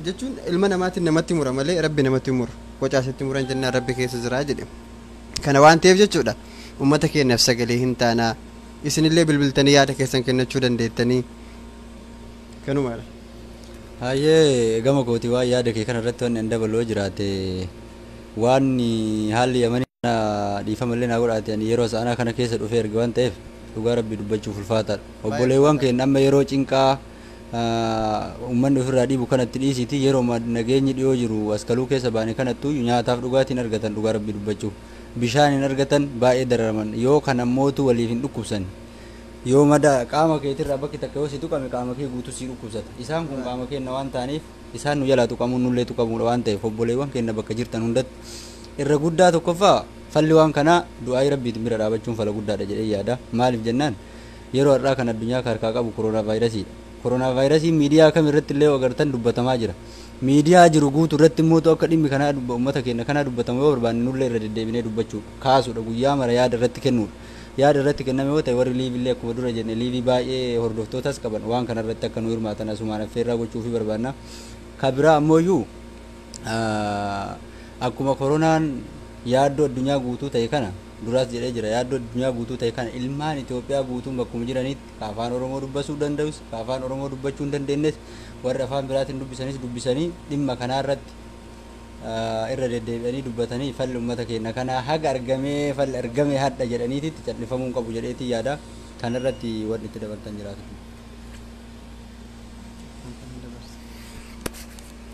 C: jechuun ilma namaatiin namatti mura malee rabbi namatti muru qocaasitti muran jennaan rabbi keessa jira jedhe. Kana waan ta'eef jechuudha uummata keenyaaf sagalee hin taanaa isinillee bilbiltanii yaada keessan kennachuu dandeettanii kanumaadha.
D: Hayyee gama kooti waan yaada kee kanarratti wanni an dabaloo jiraate waan haalli Yamanii dhiifamallee naa godhaate ani yeroo sa'anaa kana keessa dhufee erge waan ta'eef dhugaa rabbi dubbachuuf ulfaataadha. Obboleewwan keenya amma yeroo cinqaa uummanni ofirraa dhiibu kanatti dhiisiiti yeroo nageenyi dhiyoo jiru askaluu keessa baane kanattuu nyaataaf dhugaatiin argatan dhugaa rabbi dubbachuuf bishaan hin argatan baay'ee dararaman yoo kana mootu waliif hin dhukkubsan Yoo mada qaama keetirraa bakki takka yoo si tuqame qaama kee guutuu si dhukkubsata. Isaan kun qaama keenya waan ta'aniif isaan nu jalaa tuqamuun nullee tuqamuudha waan ta'eef obboleewwan keenya bakka jirtan hundatti irra guddaa tokkoffaa falli waan kanaa du'aa rabbiitiin bira dhaabachuun fala guddaadha jedhee yaada. Maaliif jennaan yeroo har'aa kan addunyaa harkaa qabu koronaa vaayirasiidha. Koronaa vaayirasiin miidiyaa kam irratti illee agartan dubbatamaa jira. Miidiyaa jiru guutuu irratti immoo akka dhimmi kanaa uummata keenya kanaa dubbatamu yoo barbaanne nullee irra deddeebinee dubbachuudha. Kaasuudha guyyaa mara yaada irratti kennuudha. Yaada irratti kenname yoo ta'e warri liivillee akkuma dura jenne liivii baay'ee hordoftootas qaban waan kana irratti akka nu hirmaatan asumaan affeerraa gochuufii barbaanna. Ka biraa ammoo akkuma koronaan yaaddoo addunyaa guutuu ta'e kana duraas jedhee jira yaaddoo addunyaa guutuu ta'e kana ilmaan Itoophiyaa guutuun bakkuma jiranitti ka afaan Oromoo dubbachuu danda'us ka afaan Oromoo dubbachuu hin dandeenyes warri afaan biraatiin dubbisanis dubbisanii dhimma kanaa irratti irra deddeebi'anii dubbatanii falli uummata keenya kanaa haga argamee falli argamee hadha jedhaniititti cal'ifamuu hin qabu jedheetii yaada kanarratti wanni itti dabaltan jiraatu.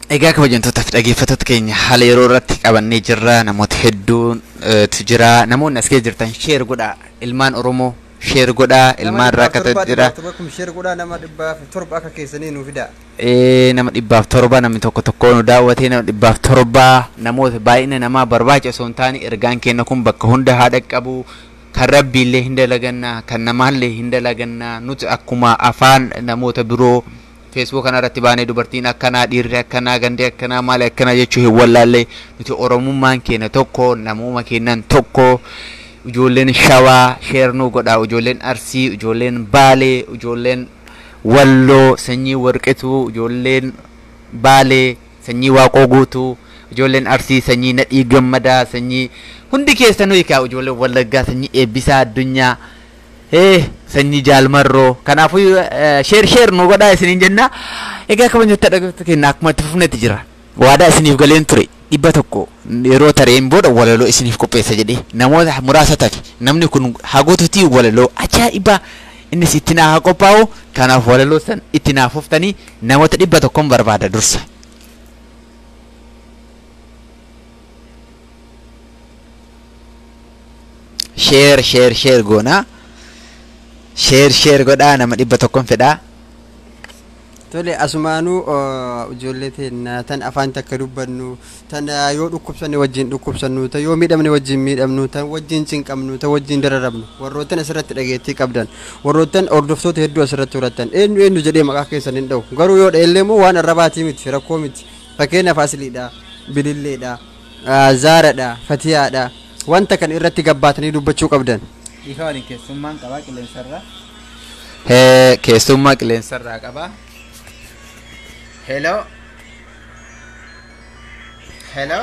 B: Egaa kabajamtootaa fi dhaggeeffattoota keenya haala yeroo irratti qabannee jirra. Namoota hedduutu jira. Namoonni as keessa jirtan share godhaa. Ilmaan Oromoo share godhaa. Ilmaan rakkata jira.
C: Share godhaa nama 107 akka keessanii nuu fidaa.
B: Nama 107 namni tokko tokko nu daawwatee nama 107 namoota baay'ina namaa barbaacha osoo hin taane ergaan keenya kun bakka hunda haa dhaqqabu. Kan rabbiillee hin dalagannaa, kan namaallee hin dalagannaa. Nuti akkuma afaan namoota biroo Facebook kanarratti baanee dubartiin akkanaa, dhiirri akkanaa, gandee akkanaa, maali akkanaa jechuu hin wallaallee. Nuti Oromummaan keenya tokko, namuma keenyan tokko. Ijoolleen Shawaa share nuu godhaa, ijoolleen Arsii, ijoolleen Baalee, ijoolleen Walloo, sanyii Warqituu, ijoolleen Baalee, sanyii Waaqoo Guutuu, ijoolleen Arsii, sanyii Nadhii Gammadaa, sanyii hundi keessanuu hiikaa, ijoolleen Wallaggaa, sanyii Eebbisaa Addunyaa, sanyii Jaalmarroo. Kanaafuu share share nu godhaa isiniin jenna. Egaa kabajamtoota dhaggeeffattoota keenya akkuma itti fufnetti jira. Waadaa isiniif galeen ture 100 yeroo tareen booda walaloo isiniif qopheessa jedhee namoota muraasa tafe namni kun haguututii walaloo ajaa'ibaa innis itti naa haa qophaa'u. Kanaaf walaloo san itti naa fuftanii namoota 100 barbaada dursa. Share share share goonaa. Share share godhaa nama 100 fedhaa.
C: Tole asumaanuu ijoollee teenya tan afaan takka dubbannu, tan yoo dhukkubsanne wajjin dhukkubsannu, tan yoo miidhamne wajjin miidhamnu, tan wajjin cinqabnu, tan wajjin dararamnu, warroottan asirratti dhageettii qabdan, warroottan hordoftoota hedduu asirratti horattan eenyu eenyu jedhee maqaa keessan hin dha'u. Garuu yoo dha'ellee immoo waan arrabaatii miti, rakkoo miti. Fakkeenyaaf Asliidha, Bililleedha, Zaaradha, Fatiyaadha, wanta kan irratti gabbaatanii dubbachuu qabdan.
G: Dhiifa waliin keessummaan qabaa qilleensarraa.
B: Keessummaa qilleensarraa qabaa. Hello. Hello.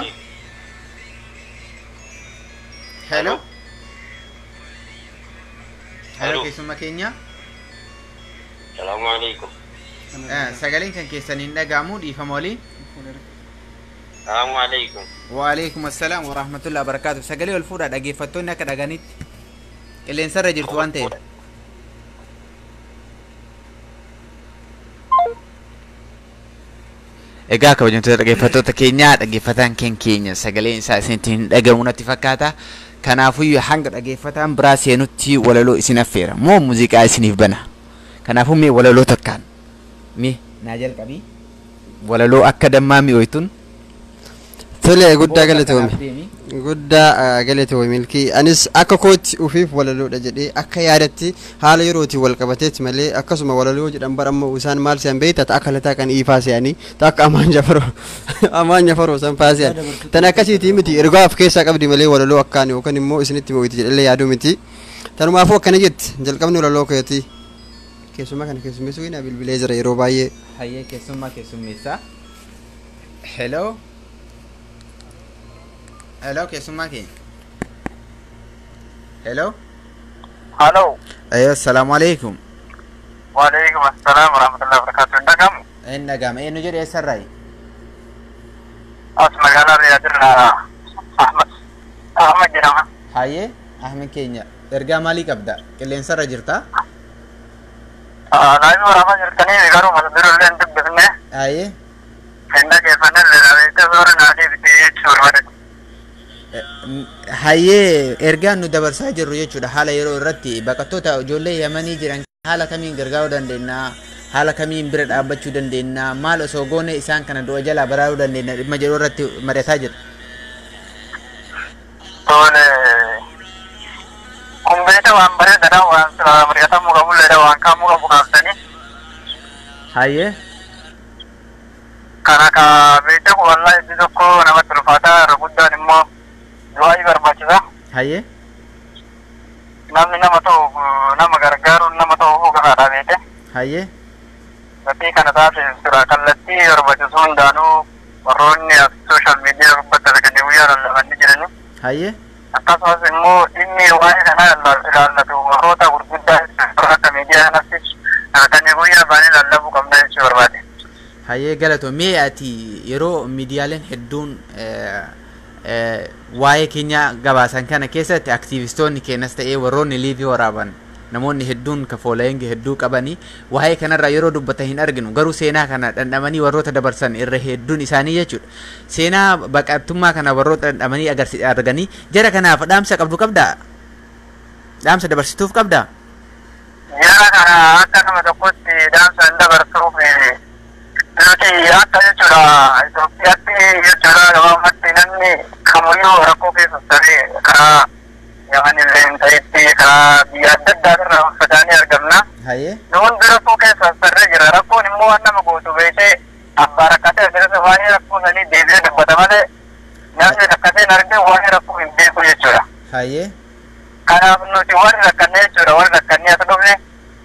B: Hello. Hello keessummaa keenya.
E: Salaamu alaikum.
B: Sagaleen kan keessan hin dhaga'amu dhiifama waliin.
E: Salaamu alaikum.
B: Wa alaikum assalaam wa rahmatullahi wa barakaatuh. Sagalee ol fuudhaa dhaggeeffattoonni akka dhaganitti qilleensarra jirtu waan ta'eef. Egaa kabajamtoota dhaggeeffattoota keenyaa dhaggeeffataan keenya sagaleen isaa isinitti hin dhagamu natti fakkaata. Kanaafuu hanga dhaggeeffataan biraa seenutti walaloo isin affeera. Moo muuziqaa isiniif bana. Kanaafuu mee walaloo takkaan mee naa jalqabii walaloo akka dammaa mi'ooytuun.
C: Tole guddaa galatoome. Guddaa galatoome Milkii. Anis akka kootti ofiif walaloodha jedhee akka yaadatti haala yerootiin wal qabateetti malee akkasuma walaloo jedhan bara ammoo isaan maal se'an beektaa akka lataa kan iifaa se'anii akka amaan jafaroo san faa se'an. Tan akkasiitii miti ergaa of keessaa qabdi malee walaloo akkaan yookaan immoo isinitti mo'iti jedhallee yaaduu miti. Tanumaafuu akkana jetti jalqabni walaloo keetii. Keessummaa kana keessummeessuu hin bilbilee jira yeroo baay'ee.
B: Hayyee keessummaa keessummeessaa. Hello. Hello, keessummaa keenya. Hello.
E: Hello.
B: Ayo, assalaamu alaikum.
E: Wa alaikum assalaam wa rahmatullahi wa barakaatuh. Hin dhagahamu?
B: Hin dhagahama. Eenyu jedhe eessarraayi?
E: As magaalaa Riyaad irraa Ahmad jedhama.
B: Hayyee, Ahmed keenya. Ergaa maalii qabda? Qilleensarra jirtaa?
E: Laayivii waraabaa jirtanii garuu mata duree illee hin dubbifne.
B: Hayyee.
E: Hin dhaggeeffanne illee dhabeessa soora naa deebitee jechuu barbaadatti.
B: Hayyee, ergaan nu dabarsaa jirru jechuudha haala yeroo irratti baqattoota ijoollee Yamanii jiran haala kamiin gargaaruu dandeenya, haala kamiin bira dhaabbachuu dandeenya, maal osoo goone isaan kana du'a jalaa baraaruu dandeenya dhimma jedhu irratti mari'ataa jira.
E: Tole. Kun beeta waan bareedaadha, waan mari'atamuu qabulleedha, waan kaa'amuu qabu kaaftanii.
B: Hayyee.
E: Kana ka beekte wallahi inni tokko namatti ulfaataa, irra guddaan immoo du'aa barbaachisa.
B: Hayyee.
E: Namni nama ta'u nama gargaaruun nama ta'uu gahaadha beekte.
B: Hayyee.
E: Gatii kana taate tura kallattii barbaachisu hundaanuu warroonni social media gubbatti arganii guyyaa lallabanii jiranii.
B: Hayyee.
E: Akkasumas immoo dhimmi waa'ee kanaa ilaallatu warroota gurguddaa akka miidiyaa kanatti halkanii guyyaa baanii lallabuu qabna jechuu barbaade.
B: Hayyee, galatoo. Mee ati yeroo miidiyaaleen hedduun waa'ee keenya gabaasan kana keessatti aktiivistoonni keenyas ta'ee warroonni live waraaban namoonni hedduun ka following hedduu qabanii waa'ee kanarraa yeroo dubbatan hin arginu, garuu seenaa kana dhandhamanii warroota dabarsan irra hedduun isaanii jechuudha. Seenaa baqattummaa kana warroota dhandhamanii agarsi arganii jara kanaaf dhaamsa qabdu qabdaa? Dhaamsa dabarsituuf qabdaa?
E: Jara kana akka nama tokkotti dhaamsa hin dabarsuuf, nuti akka jechuudha Itoophiyaatti jechuudha gabaabumatti namni kamuyyuu rakkoo keessa ta'ee karaa Yaman illee hin ta'etti karaa biyya adda addaa irraa uffataanii argamna.
B: Hayyee.
E: Nu hundi rakkoo keessa sarree jira. Rakkoon immoo waan nama gootu beekee abbaa rakkatee asirratti waa'ee rakkoo sanii deebi'ee dubbata malee namni rakkatee hin argine waa'ee rakkoo hin beeku jechuudha.
B: Hayyee.
E: Kanaaf nuti warri rakkannee jechuudha, warri rakkannee as dhufne,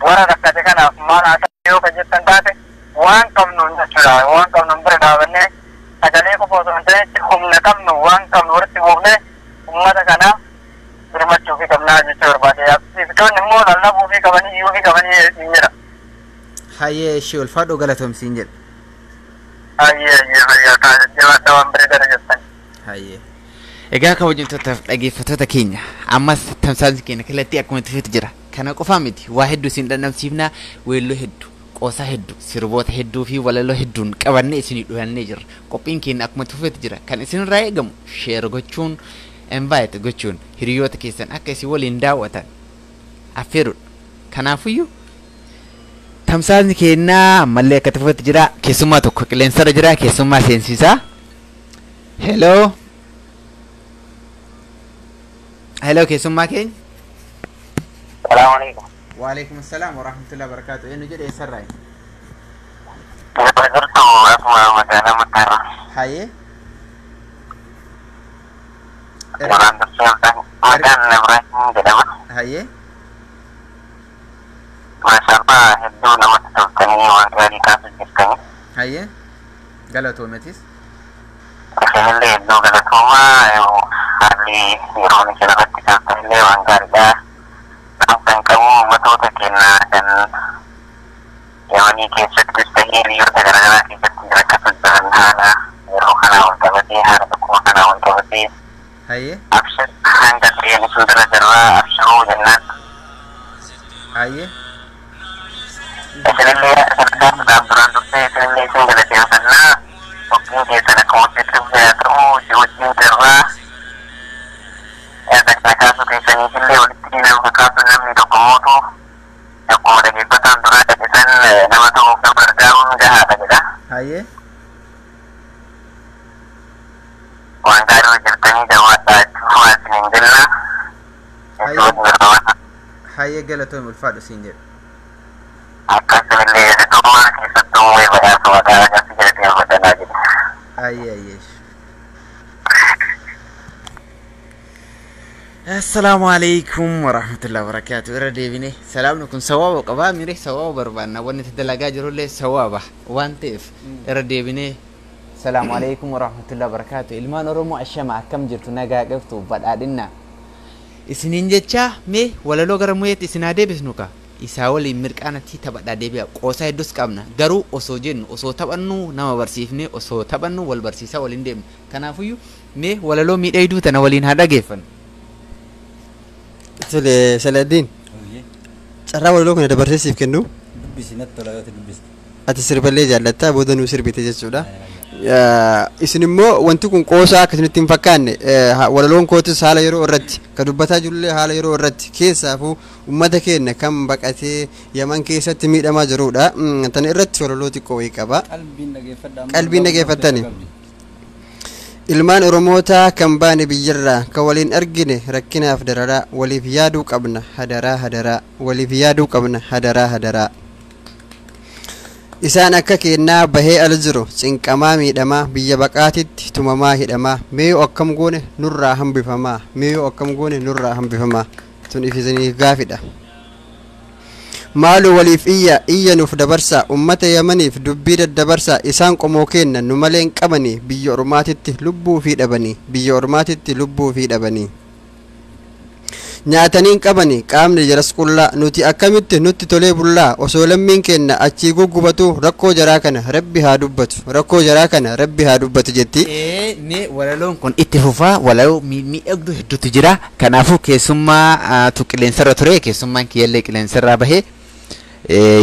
E: warra rakkate kanaaf maal haa ta'u yoo kan jettan taate, waan qabnuun jechuudha, waan qabnuun bira dhaabannee sagalee qofa osoo hin ta'in humna qabnu, waan qabnu walitti buufnee uummata kanaaf birmachuu fi qabnaa jechuu barbaade. Aktivistoonni immoo lallabuu fi qabanii iyyuu fi qabanii hin jedha.
B: Hayyee, ishee ulfaadhoo, galatoomsiin jedha.
E: Hayyee, hayyee, fayyaa ta'a, jabaadhaa, waan bareedaa jettan.
B: Hayyee. Egaa kabajamtootaaf dhaggeeffattoota keenya, ammas tamsaasni keenya kallattii akkuma itti fufetti jira. Kana qofaa miti, waa hedduu isin dhandhamsiifnaa, weelloo hedduu, qoosaa hedduu, sirboota hedduu fi walaloo hedduun qabannee isinii dhufannee jirra. Qophiin keenya akkuma itti fufetti jira. Kan isinirraa eegamu share gochuun, invite gochuun hiriyoota keessan akka isin waliin daawwatan affeerudha. Kanaafiyyuu tamsaasni keenyaa ammallee akka itti fufetti jira. Keessummaa tokko qilleensarra jira. Keessummaa seensisaa. Hello. Hello, keessummaa keenya.
E: Salaamu alaikum.
B: Waalaikum salaam wa rahmatullahi wa barakatuh. Eenyu jedhe, eessarraa?
E: Jirtu akkuma magaalaa Makaraa.
B: Hayyee.
E: Duraan dursee maqaan Ibrahim jedhama.
B: Hayyee.
E: Maashaallah, hedduu namatti toltanii waan gaarii kaasuu jirtanii.
B: Hayyee. Galatoometis.
E: Isinillee hedduu galatoomaa, haalli yeroon isin irratti kaaftanillee waan gaariidha. Dhaamsa hin qabu, uummatoota keenya kan Yamanii keessattis ta'ee biyyoota garaagaraa keessatti rakkatu jiran haala yeroo kanaa wal qabatee, haala dhukkuba kanaa wal qabatee
B: Hayyee.
E: abshir, hanga ta'een isin bira jirraa, abshiruu jennaan.
B: Hayyee.
E: Isinillee sadarkaa duraan dursee isinillee isin galateeffannaa, qophiin keessan akkuma itti haa ta'u, si wajjin jirraa. Yaada kaasuu keessaniifillee walitti nama kakaasu, namni tokko mootu akkuma dhaggeeffataan duraa dhageessan nama ta'uuf nama gargaaruun gahaadha jedha.
B: Hayyee.
E: Waan gaarii hojjettanii, jabaadhaa, itti fufaa isiniin jenna.
B: Hayyee. Hayyee, galatoome, ulfaadhu siin jedha.
E: Akkasumallee galatoomaa, keessattuu badhaasa maqaa agarsi galateeffadhanaa jedha.
B: Hayyee, hayyee. Assalaamu alaikum warahmatullahi wabarakatuh. Irra deebine salaamni kun sawaaba qabaa mire, sawaaba barbaanna, wanni itti dalagaa jirullee sawaaba waan ta'eef irra deebine salaamu alaikum warahmatullahi wabarakatuh. Ilmaan Oromoo, ashama, akkam jirtu? Nagaa qabtu? Badhaadhinna isiniin jecha, mee walaloo gara muyeetti isin haa deebisnu ka isaa waliin mirqaanatti taphadhaa deebi'a. Qoosaa hedduus qabna, garuu osoo jennu, osoo taphannu nama barsiifne, osoo taphannu wal barsiisaa waliin deemnu. Kanaafuyyuu mee walaloo miidhagduu tana waliin haa dhageeffannu.
C: Tole, Saladdiin. Carraa walaloo kana dabarsee siif kennu.
D: Dubbisi, natti tola yoo ati dubbiste.
C: Ati sirballee jaallattaa, booda nuu sirbite jechuudha. Isin immoo wanti kun qoosaa akka isinitti hin fakkaanne, walaloon kootis haala yeroo irratti ka dubbataa jirullee haala yeroo irratti, keessaafuu ummata keenya kan baqatee Yaman keessatti miidhamaa jirudha. Tana irratti walaloo xiqqoo wayii qaba.
G: Qalbiin dhageeffadha.
C: Qalbiin dhageeffattani. Ilmaan Oromootaa kan baane biyyarraa, kan waliin argine rakkinaaf dararaa, waliif yaaduu qabna hadaraa hadaraa, waliif yaaduu qabna hadaraa hadaraa. Isaan akka keennaa bahee ala jiru, cinqamaa miidhamaa, biyya baqaatitti tumamaa hidhamaa, mee yoo akkam goone nurraa hambifamaa, mee yoo akkam goone nurraa hambifamaa? Tun ifisaniif gaafidha. Maaloo waliif iyya, iyya nuuf dabarsaa, ummata Yamaniif dubbii daddabarsaa. Isaan qomoo keenna, nu malee hin qabanii, biyya ormaatitti lubbuu fi dhabanii, biyya ormaatitti lubbuu fi dhabanii, nyaatanii hin qabanii, qaamni jaras qullaa. Nuti akkamitti nutti tolee bullaa osoo lammiin keenna achii guggubatu? Rakkoo jaraa kana Rabbi haa dubbatu, rakkoo jaraa kana Rabbi haa dubbatu jetti.
B: Mee walaloon kun itti fufaa, walaloo miidhagduu hedduutu jira. Kanaafuu keessummaa tu qilleensarra ture, keessummaan kiyyallee qilleensarraa bahee,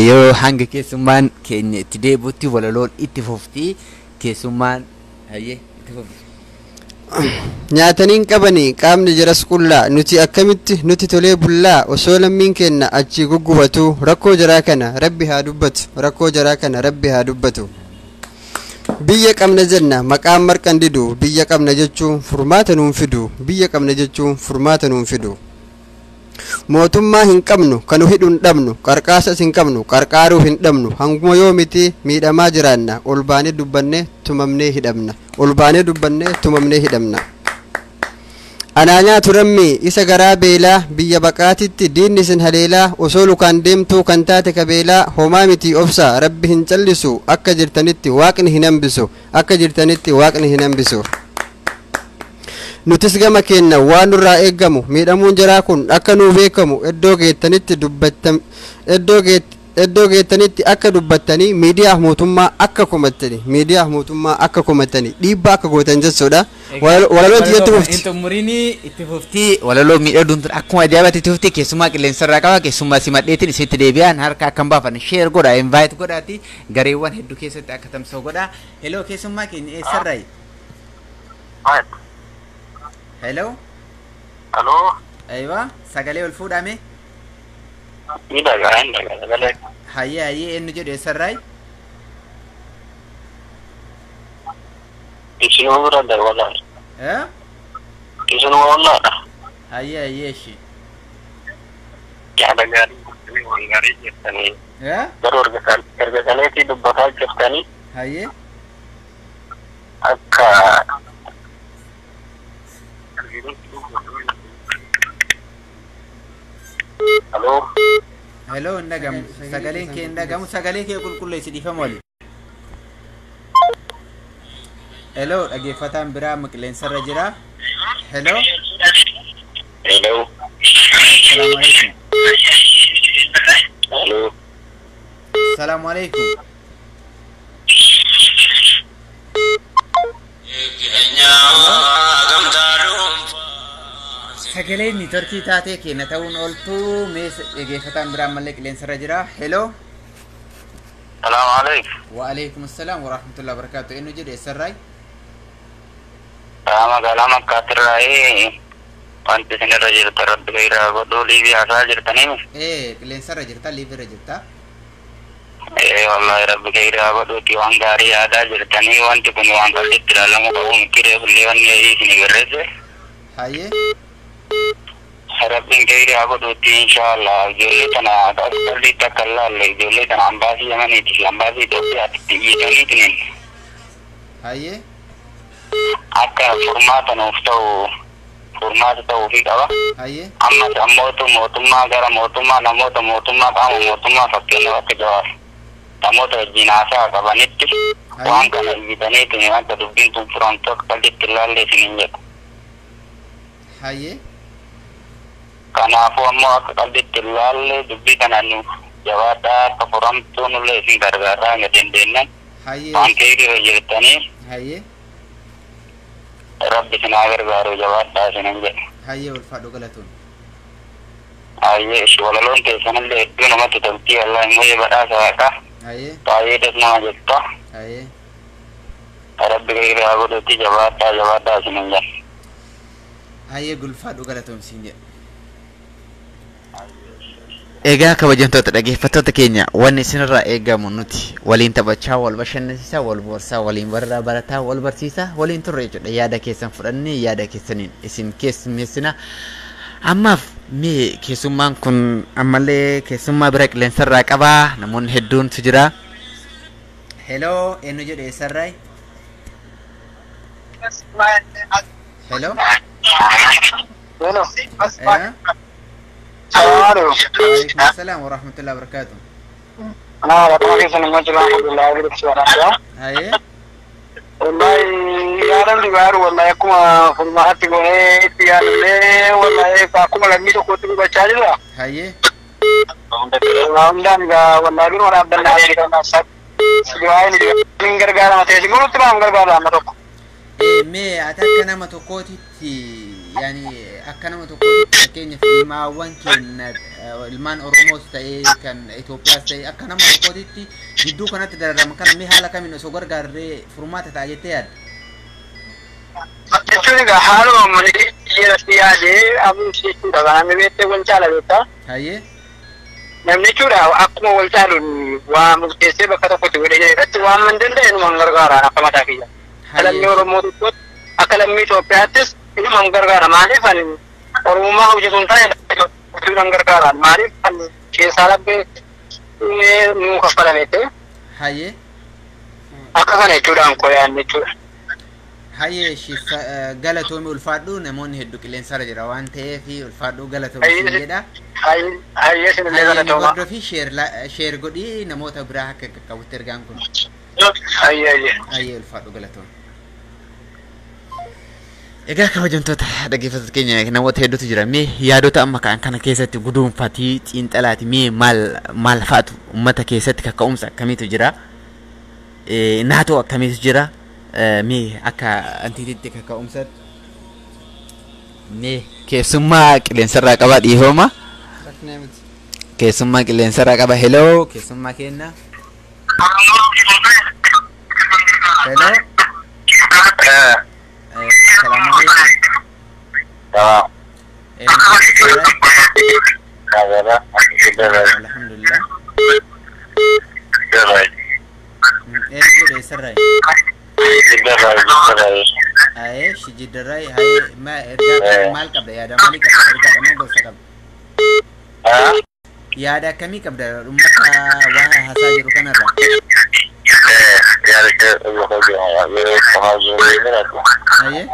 B: yoo hanga keessummaan keenya itti deebi'utti walaloon itti fufti. Keessummaan hayyee itti fufti.
C: Nyaatanii hin qabanii, qaamni jaras qullaa, nuti akkamitti nutti tolee bullaa osoo lammiin keenna achii guggubatu? Rakkoo jaraa kana Rabbi haa dubbatu, rakkoo jaraa kana Rabbi haa dubbatu. Biyya qabna jenna, maqaan marqan didu, biyya qabna jechuun furmaata nuun fidu, biyya qabna jechuun furmaata nuun fidu. Mootummaa hin qabnu, kan nu hidhu hin dhabnu, qarqaasas hin qabnu, qarqaaruu hin dhabnu. Hanguma yoo miti miidhamaa jiraanna? Ol baanee dubbanne tumamnee hidhamna, ol baanee dubbanne tumamnee hidhamna. Anaa nyaatu rammi isa garaa beelaa, biyya baqaatitti diinni isin haleelaa, osoo lukaan deemtuu kan taate kabeelaa. Homaa miti, obsa, Rabbi hin callisu, akka jirtanitti Waaqni hin hambisu, akka jirtanitti Waaqni hin hambisu. Nutis gama keenna waan nurraa eeggamu, miidhamuun jaraa kun akka nuu beekamu, iddoo geettanitti dubbattam, iddoo geettanitti akka dubbattanii, miidiyaaf mootummaa akka komattanii, miidiyaaf mootummaa akka komattanii, dhiibbaa akka gootan jechuudha. Walaloon itti fufti.
B: Hin xumurini, itti fufti. Walaloo miidhagduun tun akkuma ajaa'ibaatti itti fufti. Keessummaa qilleensarraa qaba. Keessummaa simadheetiin isitti deebi'an harka akkam baafan. Share godha, invite godhaati, gareewwan hedduu keessatti akka tamsa'u godha. Hello, keessummaa keenya, eessarraayi? Hello.
E: Aloo.
B: Aywa, sagalee ol fuudhame.
E: Ni dhagaa, hin dhagaa sagalee.
B: Hayyee hayyee, eenyu jedhu, eessarraayi?
E: Isinuma bira darbalaa.
B: Eh?
E: Isinuma wallaadha.
B: Hayyee hayyee, ishee.
E: Yaada gaarii gootanii, waan gaarii jettanii.
B: Eh?
E: Garuu erga kaleetii dubbataa jirtanii
B: Hayyee.
E: akka Aloo.
B: Hello, hin dhagamu. Sagaleen kee hin dhagamu. Sagalee kee qulqulleessi, dhiifama waliin. Hello, dhaggeeffataan biraa amma qilleensarra jira. Hello.
E: Hello.
B: Salaamu alaikum.
E: Hello.
B: Salaamu alaikum. Sagalee networkii taatee keenya ta'uun ooltu. Mee dhaggeeffataan biraa ammallee qilleensarra jira. Hello.
E: Salaamu alaikum.
B: Wa alaikum assalaam wa rahmatullahi wa barakaatu. Eenyu jedhe, eessarraay?
E: Magaalaa Makkaatirraayii wanti isin irra jirtan Rabbi gayraa godhuu, live haasaa jirtanii.
B: Ee, qilleensarra jirta, live irra jirta.
E: Ee, wallahi Rabbi gayraa godhuuti, waan gaarii yaadaa jirtanii. Wanti kun waan qalbitti ilaalamuu qabu miti, reefullee wanni isinii barreesse.
B: Hayyee.
E: Rabbiin gayraa godhuuti, inshaallah ijoollee tana qalbiitti akka hin laalle, ijoollee tana ambaasii Yamaniitii fi ambaasii Itoophiyaatti iyyataniitiin
B: Hayyee.
E: akka furmaata nuuf ta'u, furmaata ta'uufii qaba.
B: Hayyee.
E: Ammas ammootu mootummaa, gara mootummaa, namoota mootummaa, qaama mootummaa, fakkeenyaaf akka Jawaar, namoota wajjin haasaa qabanitti waan kana iyyataniitiin wanta dubbiin tun furamtu akka qalbitti hin laalle isiniin jedhu.
B: Hayyee.
E: Kanaafuu ammoo akka qalbitti hin laalle dubbii kana nuuf jabaadhaa, akka furamtuu nullee isin gargaaraa hanga dandeenyan
B: Hayyee.
E: waan keeyyirra jirtanii.
B: Hayyee.
E: Rabbi isin haa gargaaru, jabaadhaa isiniin jedhu.
B: Hayyee, ulfaadhu, galatoon.
E: Hayyee, ishi walaloon keessanillee hedduu namatti toltii, Allah immoo badhaasa Waaqaa
B: Hayyee.
E: baay'ee das nama jetta.
B: Hayyee.
E: Rabbi gaarii godhutti jabaadhaa jabaadhaa isiniin jedha.
G: Hayyee gulfaadhu galatoomsiin jedha.
B: Egaa kabajamtoota dhaggeeffattoota keenya, wanni isinirraa eegamu nuti waliin taphachaa, wal bashannansiisaa, wal boorsaa, waliin barraa barataa, wal barsiisaa waliin turre jechuudha. Yaada keessan fudhannee yaada keessaniin isin keessummeessina. Ammaaf mee keessummaan kun ammallee keessummaa bira qilleensarraa qabaa, namoonni hedduuntu jira.
G: Heloo, eenyu jedhu, eessarraa? Heloo.
F: Hello.
G: Eh?
F: Alaikum.
G: Waalaikum wa rahmatullahi wa barakatuh.
F: Ana akkuma keessan immoo jira, alhamdulillah, jedhu.
G: Hayyee.
F: Wallahi yaadamni gaaru, wallahi akkuma furmaatti goonee itti yaadamnee, wallahi akkuma lammii tokkotti gubachaa jirra.
G: Hayyee.
F: Hundaan egaa wallahi biruma dhaabbannaa du'aa gargaarama ta'e si guututti baam gargaara amma tokko.
G: Mee ati akka nama tokkootitti, yaani akka nama tokkootitti, fakkeenyaaf ilmaawwan keenya, ilmaan Oromoos ta'ee kan Itoophiyaas ta'ee, akka nama tokkootitti gidduu kanatti dararama kana mee haala kamiin osoo gargaarree furmaata ta'a jettee yaadda?
F: Jechuun egaa haaluma uummanni irratti yaadee abuusi jechuudha. Kan namni beektee wal caala beektaa.
G: Hayyee.
F: Namni jechuudha akkuma wal caaluun waa murteessee bakka tokkotti godhee jira irratti waan man danda'e numan gargaaraan akka mataa kiyya. Akka lammii Oromoo tokkotti, akka lammii Itoophiyaattis inuman gargaara. Maaliif ani Oromummaa hojjetu hin taane hojjetuudhaan gargaaraan, maaliif kan keessaa labbee nuu kaffalame ta'e
G: Hayyee.
F: akka kana jechuudhaan koo yaadne jechuudha.
G: Hayyee, galatoomi, ulfaadhu. Namoonni hedduu qilleensarra jira waan ta'eef ulfaadhu, galatoomi siin jedha.
F: Hayyee, sinillee
G: Hayyee, nu
F: galatooma.
G: hordofii, share godhii namoota biraa akka qaqqabutti ergaan kun.
F: Hayyee hayyee.
G: Hayyee, ulfaadhu, galatooma.
B: Egaa kabajamtoota dhaggeeffattoota keenya, namoota hedduutu jira. Mee yaadota amma ka'an kana keessatti guduunfatii xiinxalaati mee maal maal fa'atu uummata keessatti kaka'umsa akkamiitu jira? Naatoo akkamiitu jira? Mee akka antiititti kaka'umsatti mee keessummaa qilleensarraa qaba, dhiifama.
C: Rakkinaa miti.
B: Keessummaa qilleensarraa qaba. Heloo, keessummaa kenna.
G: Heloo. Salaamu alaikum. Eenyu jedhu? Alhamdulillah. Eenyu jedhu, eessarraa? Hayyee, shijiddarraa. Hayyee, ma ergaa maal qabda? Yaada maalii qabda? Ergaadha moo gorsa qabda? Yaada akkamii qabda uummata waan haasaa jiru kanarraa? Hayyee.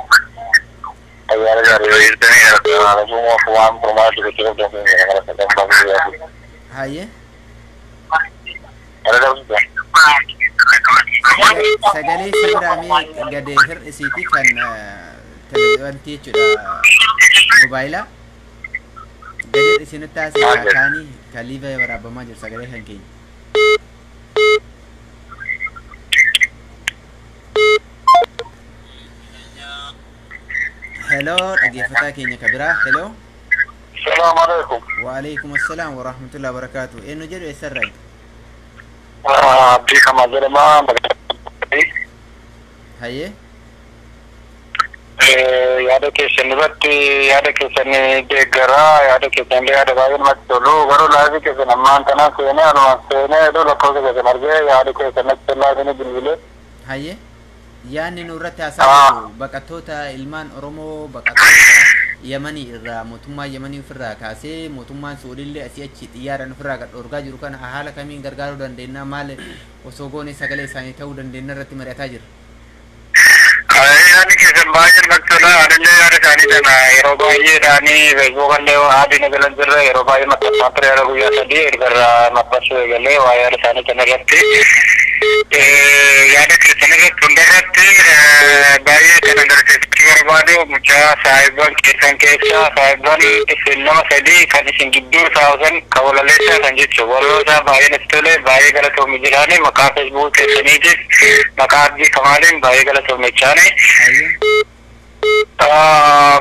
G: Hayyee. Sagalee si biraa mee gad hir'isiiti, kan wanti jechuudha mobaayilaa. Gad hir'isi nutti haasa'e kaanii kan liiva waraabamaa jiru sagalee kan keenya. Heloo, dhaggeeffataa keenya ka biraa. Heloo.
E: Salaamu alaikum.
G: Waalaikum assalaam wa rahmatullahi wa barakaatu. Eenyu jedhu, eessarraa?
E: Abdii Kamal jedhama.
G: Hayyee.
E: Yaada keessan irratti, yaada keessan deeggaraa, yaada keessan illee yaada baay'ee namatti tolu. Garuu live keessan ammaan kana seenee, anumaan seenee iddoo lakkoofsa keessan argee yaada keessan natti tolaa isinii bilbilee.
G: Hayyee. Yaadni nu irratti haasaa jiru baqattoota ilmaan Oromoo, baqattoota Yamanii irraa mootummaa Yamanii ofirraa kaasee mootummaan Suudillee asii achi xiyyaaraan ofirraa gad dhorgaa jiru kana haala kamiin gargaaruu dandeenya, maal osoo goone sagalee isaanii ta'uu dandeenya irratti mari'ataa jirra.
E: Yaadni keessan baay'ee namatti tola. Anillee yaada isaanii sana yeroo baay'eedhaanii Facebook illee haadhi galan jirre yeroo baay'ee maxxansaa ture, yeroo guyyaa 3 erga irraa maxxansuu eegalee waa yaada isaanii kana irratti, yaada keessan irratti hundarratti baay'ee kan agarsiisuu barbaadu mucaa saahibban keessan keessaa saahibban isin nama sadii kan isin gidduu taa'usan kan walaleessaa kan jechuun waloosaa baay'ee natti tole, baay'ee galatoomi jedhaani. Maqaa Facebook keessaniitis maqaa Abdii Kamaaliin baay'ee galatoomi jechaani.
G: Hayyee.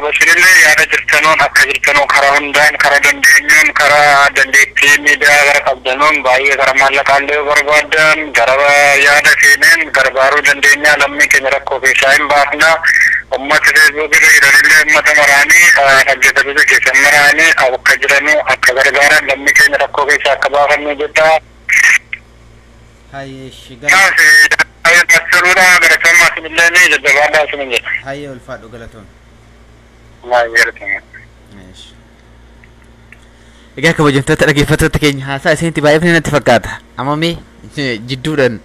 E: Bashirille yaada jirtanuun akka jirtanuun karaa hundaan karaa dandeenyuun karaa dandeettii miidiyaa gara qabdanuun baay'ee karaa maallaqaallee barbaadan gara yaada keenyaan gargaaruu dandeenya lammii keenya rakkoo keessaa hin baafna. Ummata feesbuuk irra jiranillee ummata maraanii dhaggeeffattoota keessan maraanii akka jiranuu akka gargaaran lammii keenya rakkoo keessaa akka baafannu jedha.
G: Hayyee ishi
E: Kanaaf baay'ee galatoomaa isinillee ni jajjabaadhaa isinin jedha.
G: Hayyee ulfaadhu galatoon.
E: Baay'ee galatoomaa.
B: Egaa kabajamtoota dhaggeeffattoota keenya haasaa isinitti baay'ifni natti fakkaata. Amma mee jidduudhaan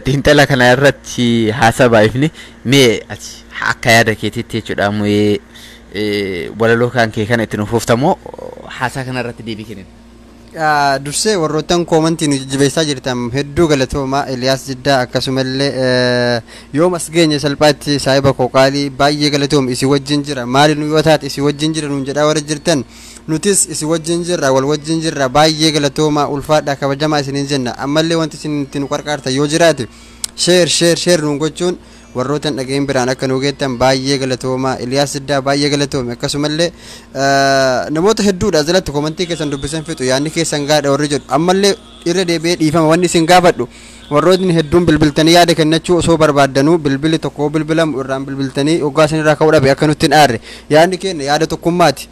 B: xiinxala kana irratti haasaa baay'ifni mee ati akka yaada keetiitti jechuudha mee walaloo kan kee kana itti nuuf ooftamoo haasaa kana irratti deebii kennin.
C: Dursee warroottan koomantii nu jajjabeessaa jirtan hedduu galatoomaa Eliyaas Jiddaa akkasumallee yoom as geenye salphaatti saahiba koo qaalii baay'ee galatoom isin wajjin jira maali nu yoo taate isin wajjin jira nuun jedhaa warra jirtan nutis isin wajjin jirra wal wajjin jirra baay'ee galatoomaa ulfaadhaa kabajamaa isiniin jenna ammallee wanti isin itti nu qarqaartan yoo jiraate share share share nuun gochuun warroota dhageen biraan akka nu geettan baay'ee galatoomaa Eliyaas Jiddaa baay'ee galatoome akkasumallee namoota hedduudha jalatti komantii keessan dubbisan fixu yaadni keessan gaadha warri jedhu ammallee irra deebi'ee dhiifama wanni isin gaafadhu warrootni hedduun bilbiltanii yaada kennachuu osoo barbaaddanuu bilbili tokko bilbilamu irraan bilbiltanii hoggaa isin irraa ka'uu dhabe akka nutti hin aarre yaadni keenya yaada tokkummaati.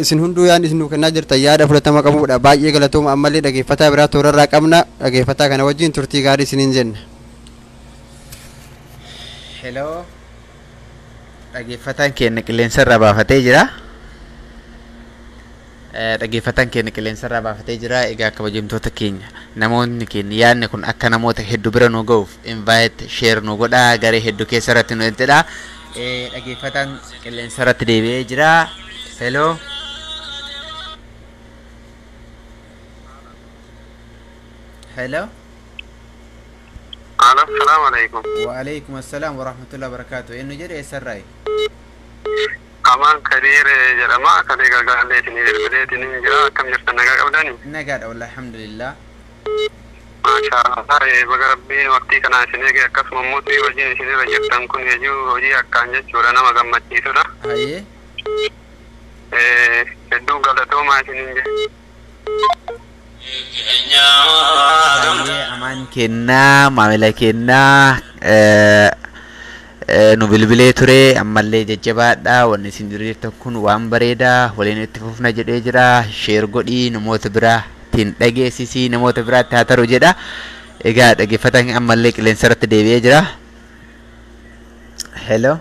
C: Isin hunduu yaadni isin nuu kennaa jirtan yaada fudhatama qabudha baay'ee galatooma ammallee dhageeffataa biraa toorarraa qabna dhageeffataa kana wajjin turtii gaarii isiniin jenna.
G: Hello.
B: Dhaggeeffataan keenya qilleensarraa baafatee jira. Dhaggeeffataan keenya qilleensarraa baafatee jira. Egaa kabajamtoota keenya namoonni keenya yaadni kun akka namoota hedduu bira nu ga'uuf invite share nu godhaa garee hedduu keessa irratti nu jedha. Dhaggeeffataan qilleensarratti deebi'ee jira. Hello.
G: Hello.
E: Assalaamu alaikum.
G: Wa alaikum assalam wa rahmatullahi wa barakatuh. Eenyu jedhe eessarraayi?
E: Amaan Kadiir jedhama. Kalee gargaarlee isinii bilbileetiin jira. Akkam jirtan nagaa qabdani?
G: Nagaadha wallahi alhamdulillah.
E: Maasha Allah baga rabbiin waqtii kana isin eege akkasuma immoo wajjin isinirra jirtan kun hojii akkaan jechuudha nama gammachiisudha.
G: Hayyee.
E: Hedduu galatoomaa isiniin jedha.
B: Hayyee amaan kennaa maamila kennaa nu bilbilee ture ammallee jajjabaadha wanni isin jirtan kun waan bareedaa waliin itti fufna jedhee jira share godhii namoota biraatiin dhageessisii namoota biraatti haa taru jedha. Egaa dhaggeeffataan ammallee qilleensa irratti deebi'ee jira. Hello.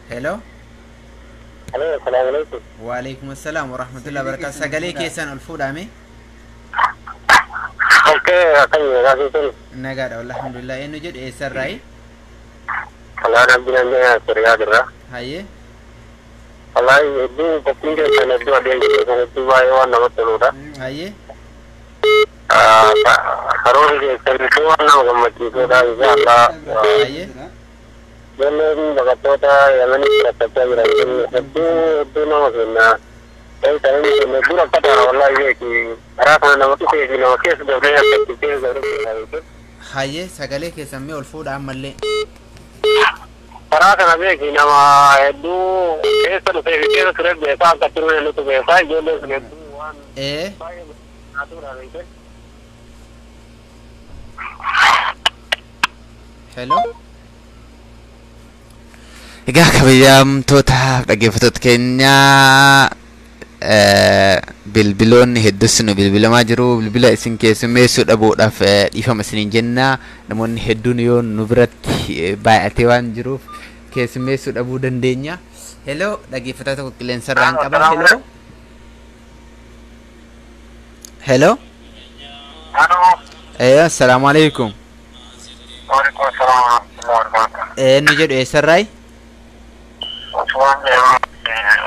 G: Hello.
E: Hello, assalaamu alaikum.
G: Wa alaikum assalam wa rahmatullahi wa barakatuh. Sagalee keessan ol fuudhame.
E: Okay, akkam nagaa keessan?
G: Nagaadha wallahi alhamdulillah. Eenyu jedhu eessarraayi?
E: Wallahi rabbiin amma Siriyaa jirra.
G: Hayyee.
E: Wallahi hedduu qophiin keessan hedduu adeemsa keessan hedduu baay'ee waan namatti toludha.
G: Hayyee.
E: Karoorri keessan hedduu waan nama gammachiisudha. Insha Allah.
G: Hayyee.
E: Ijoolleen baqattoota Yamanitti rakkachaa jiran kun hedduu hedduu nama kenna. Ta'in keenya hedduu rakkataadha wallahi beeki. Karaa kana nama dhufee fi nama keessa darbee akkatti keessa darbee keessa.
G: Hayyee sagalee keessan mee ol fuudha ammallee.
E: Karaa kana beeki nama hedduu keessa dhufee fi keessa ture beekaa akka ture nutu beekaa ijoolleen sun hedduu waan baay'ee naatuudha beekte.
G: Hello.
B: Egaa kabajamtoota dhaggeeffattoota keenya bilbiloonni hedduus nu bilbilamaa jiru. Bilbila isin keessummeessuu dhabuudhaaf dhiifama isiniin jenna. Namoonni hedduun yoo nu biratti baay'atee waan jiruuf keessummeessuu dhabuu dandeenya.
G: Hello dhaggeeffataa tokko qilleensarraan qaba. Hello.
B: Hello.
E: Hello.
B: Assalaamu alaikum.
E: Waalaikum assalam wa rahmatullahi wa barakatuh.
B: Eenyu jedhu eessarraayi?
E: Usmaan jedhama.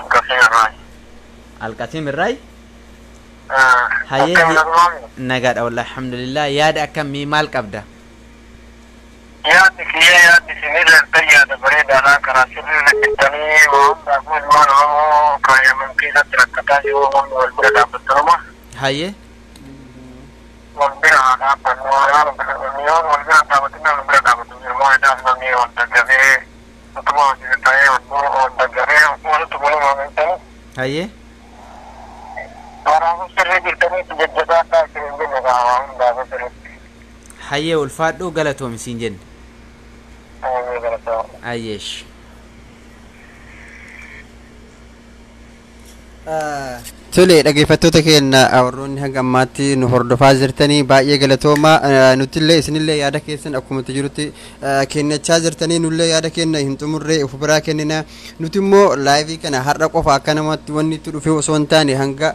E: Alqasiim irraayi.
B: Alqasiim irraayi? Hayyee nagaadha wallahi alhamdulillah. Yaada akkamii maal qabda?
E: Yaadni kiyya yaadni isinirra yaada bareedaadha karaa sirrii hojjettanii waan hundaafuu ilmaan Oromoo kan Yaman keessatti rakkataa jiru humni wal bira dhaabbattanuma.
G: Hayyee.
E: Wal bira haa dhaabbannu yoo wal bira dhaabbatin wal bira dhaabbatu ilmoo idaaf namni wal daggafee Mootummaa wajjin ta'ee wal walitti buluma beektanii.
G: Hayyee.
E: Waraabuu sirrii jirtaniitti jajjabaadhaa isin jenna qaama hundaafuu sirriitti.
G: Hayyee ulfaadhuu galatoomi siin jenne.
E: Hayyee galatooma.
G: Hayyeesh.
C: Tole, dhaggeeffattoota keenya warroonni hanga ammaatti nu hordofaa jirtanii baay'ee galatooma. Nutillee isinillee yaada keessan akkuma jirutti kennachaa jirtanii, nullee yaada keenya hin xumurree of biraa kennina. Nuti immoo live kana har'a qofa akka namatti wanni itti dhufe osoo hin taane hanga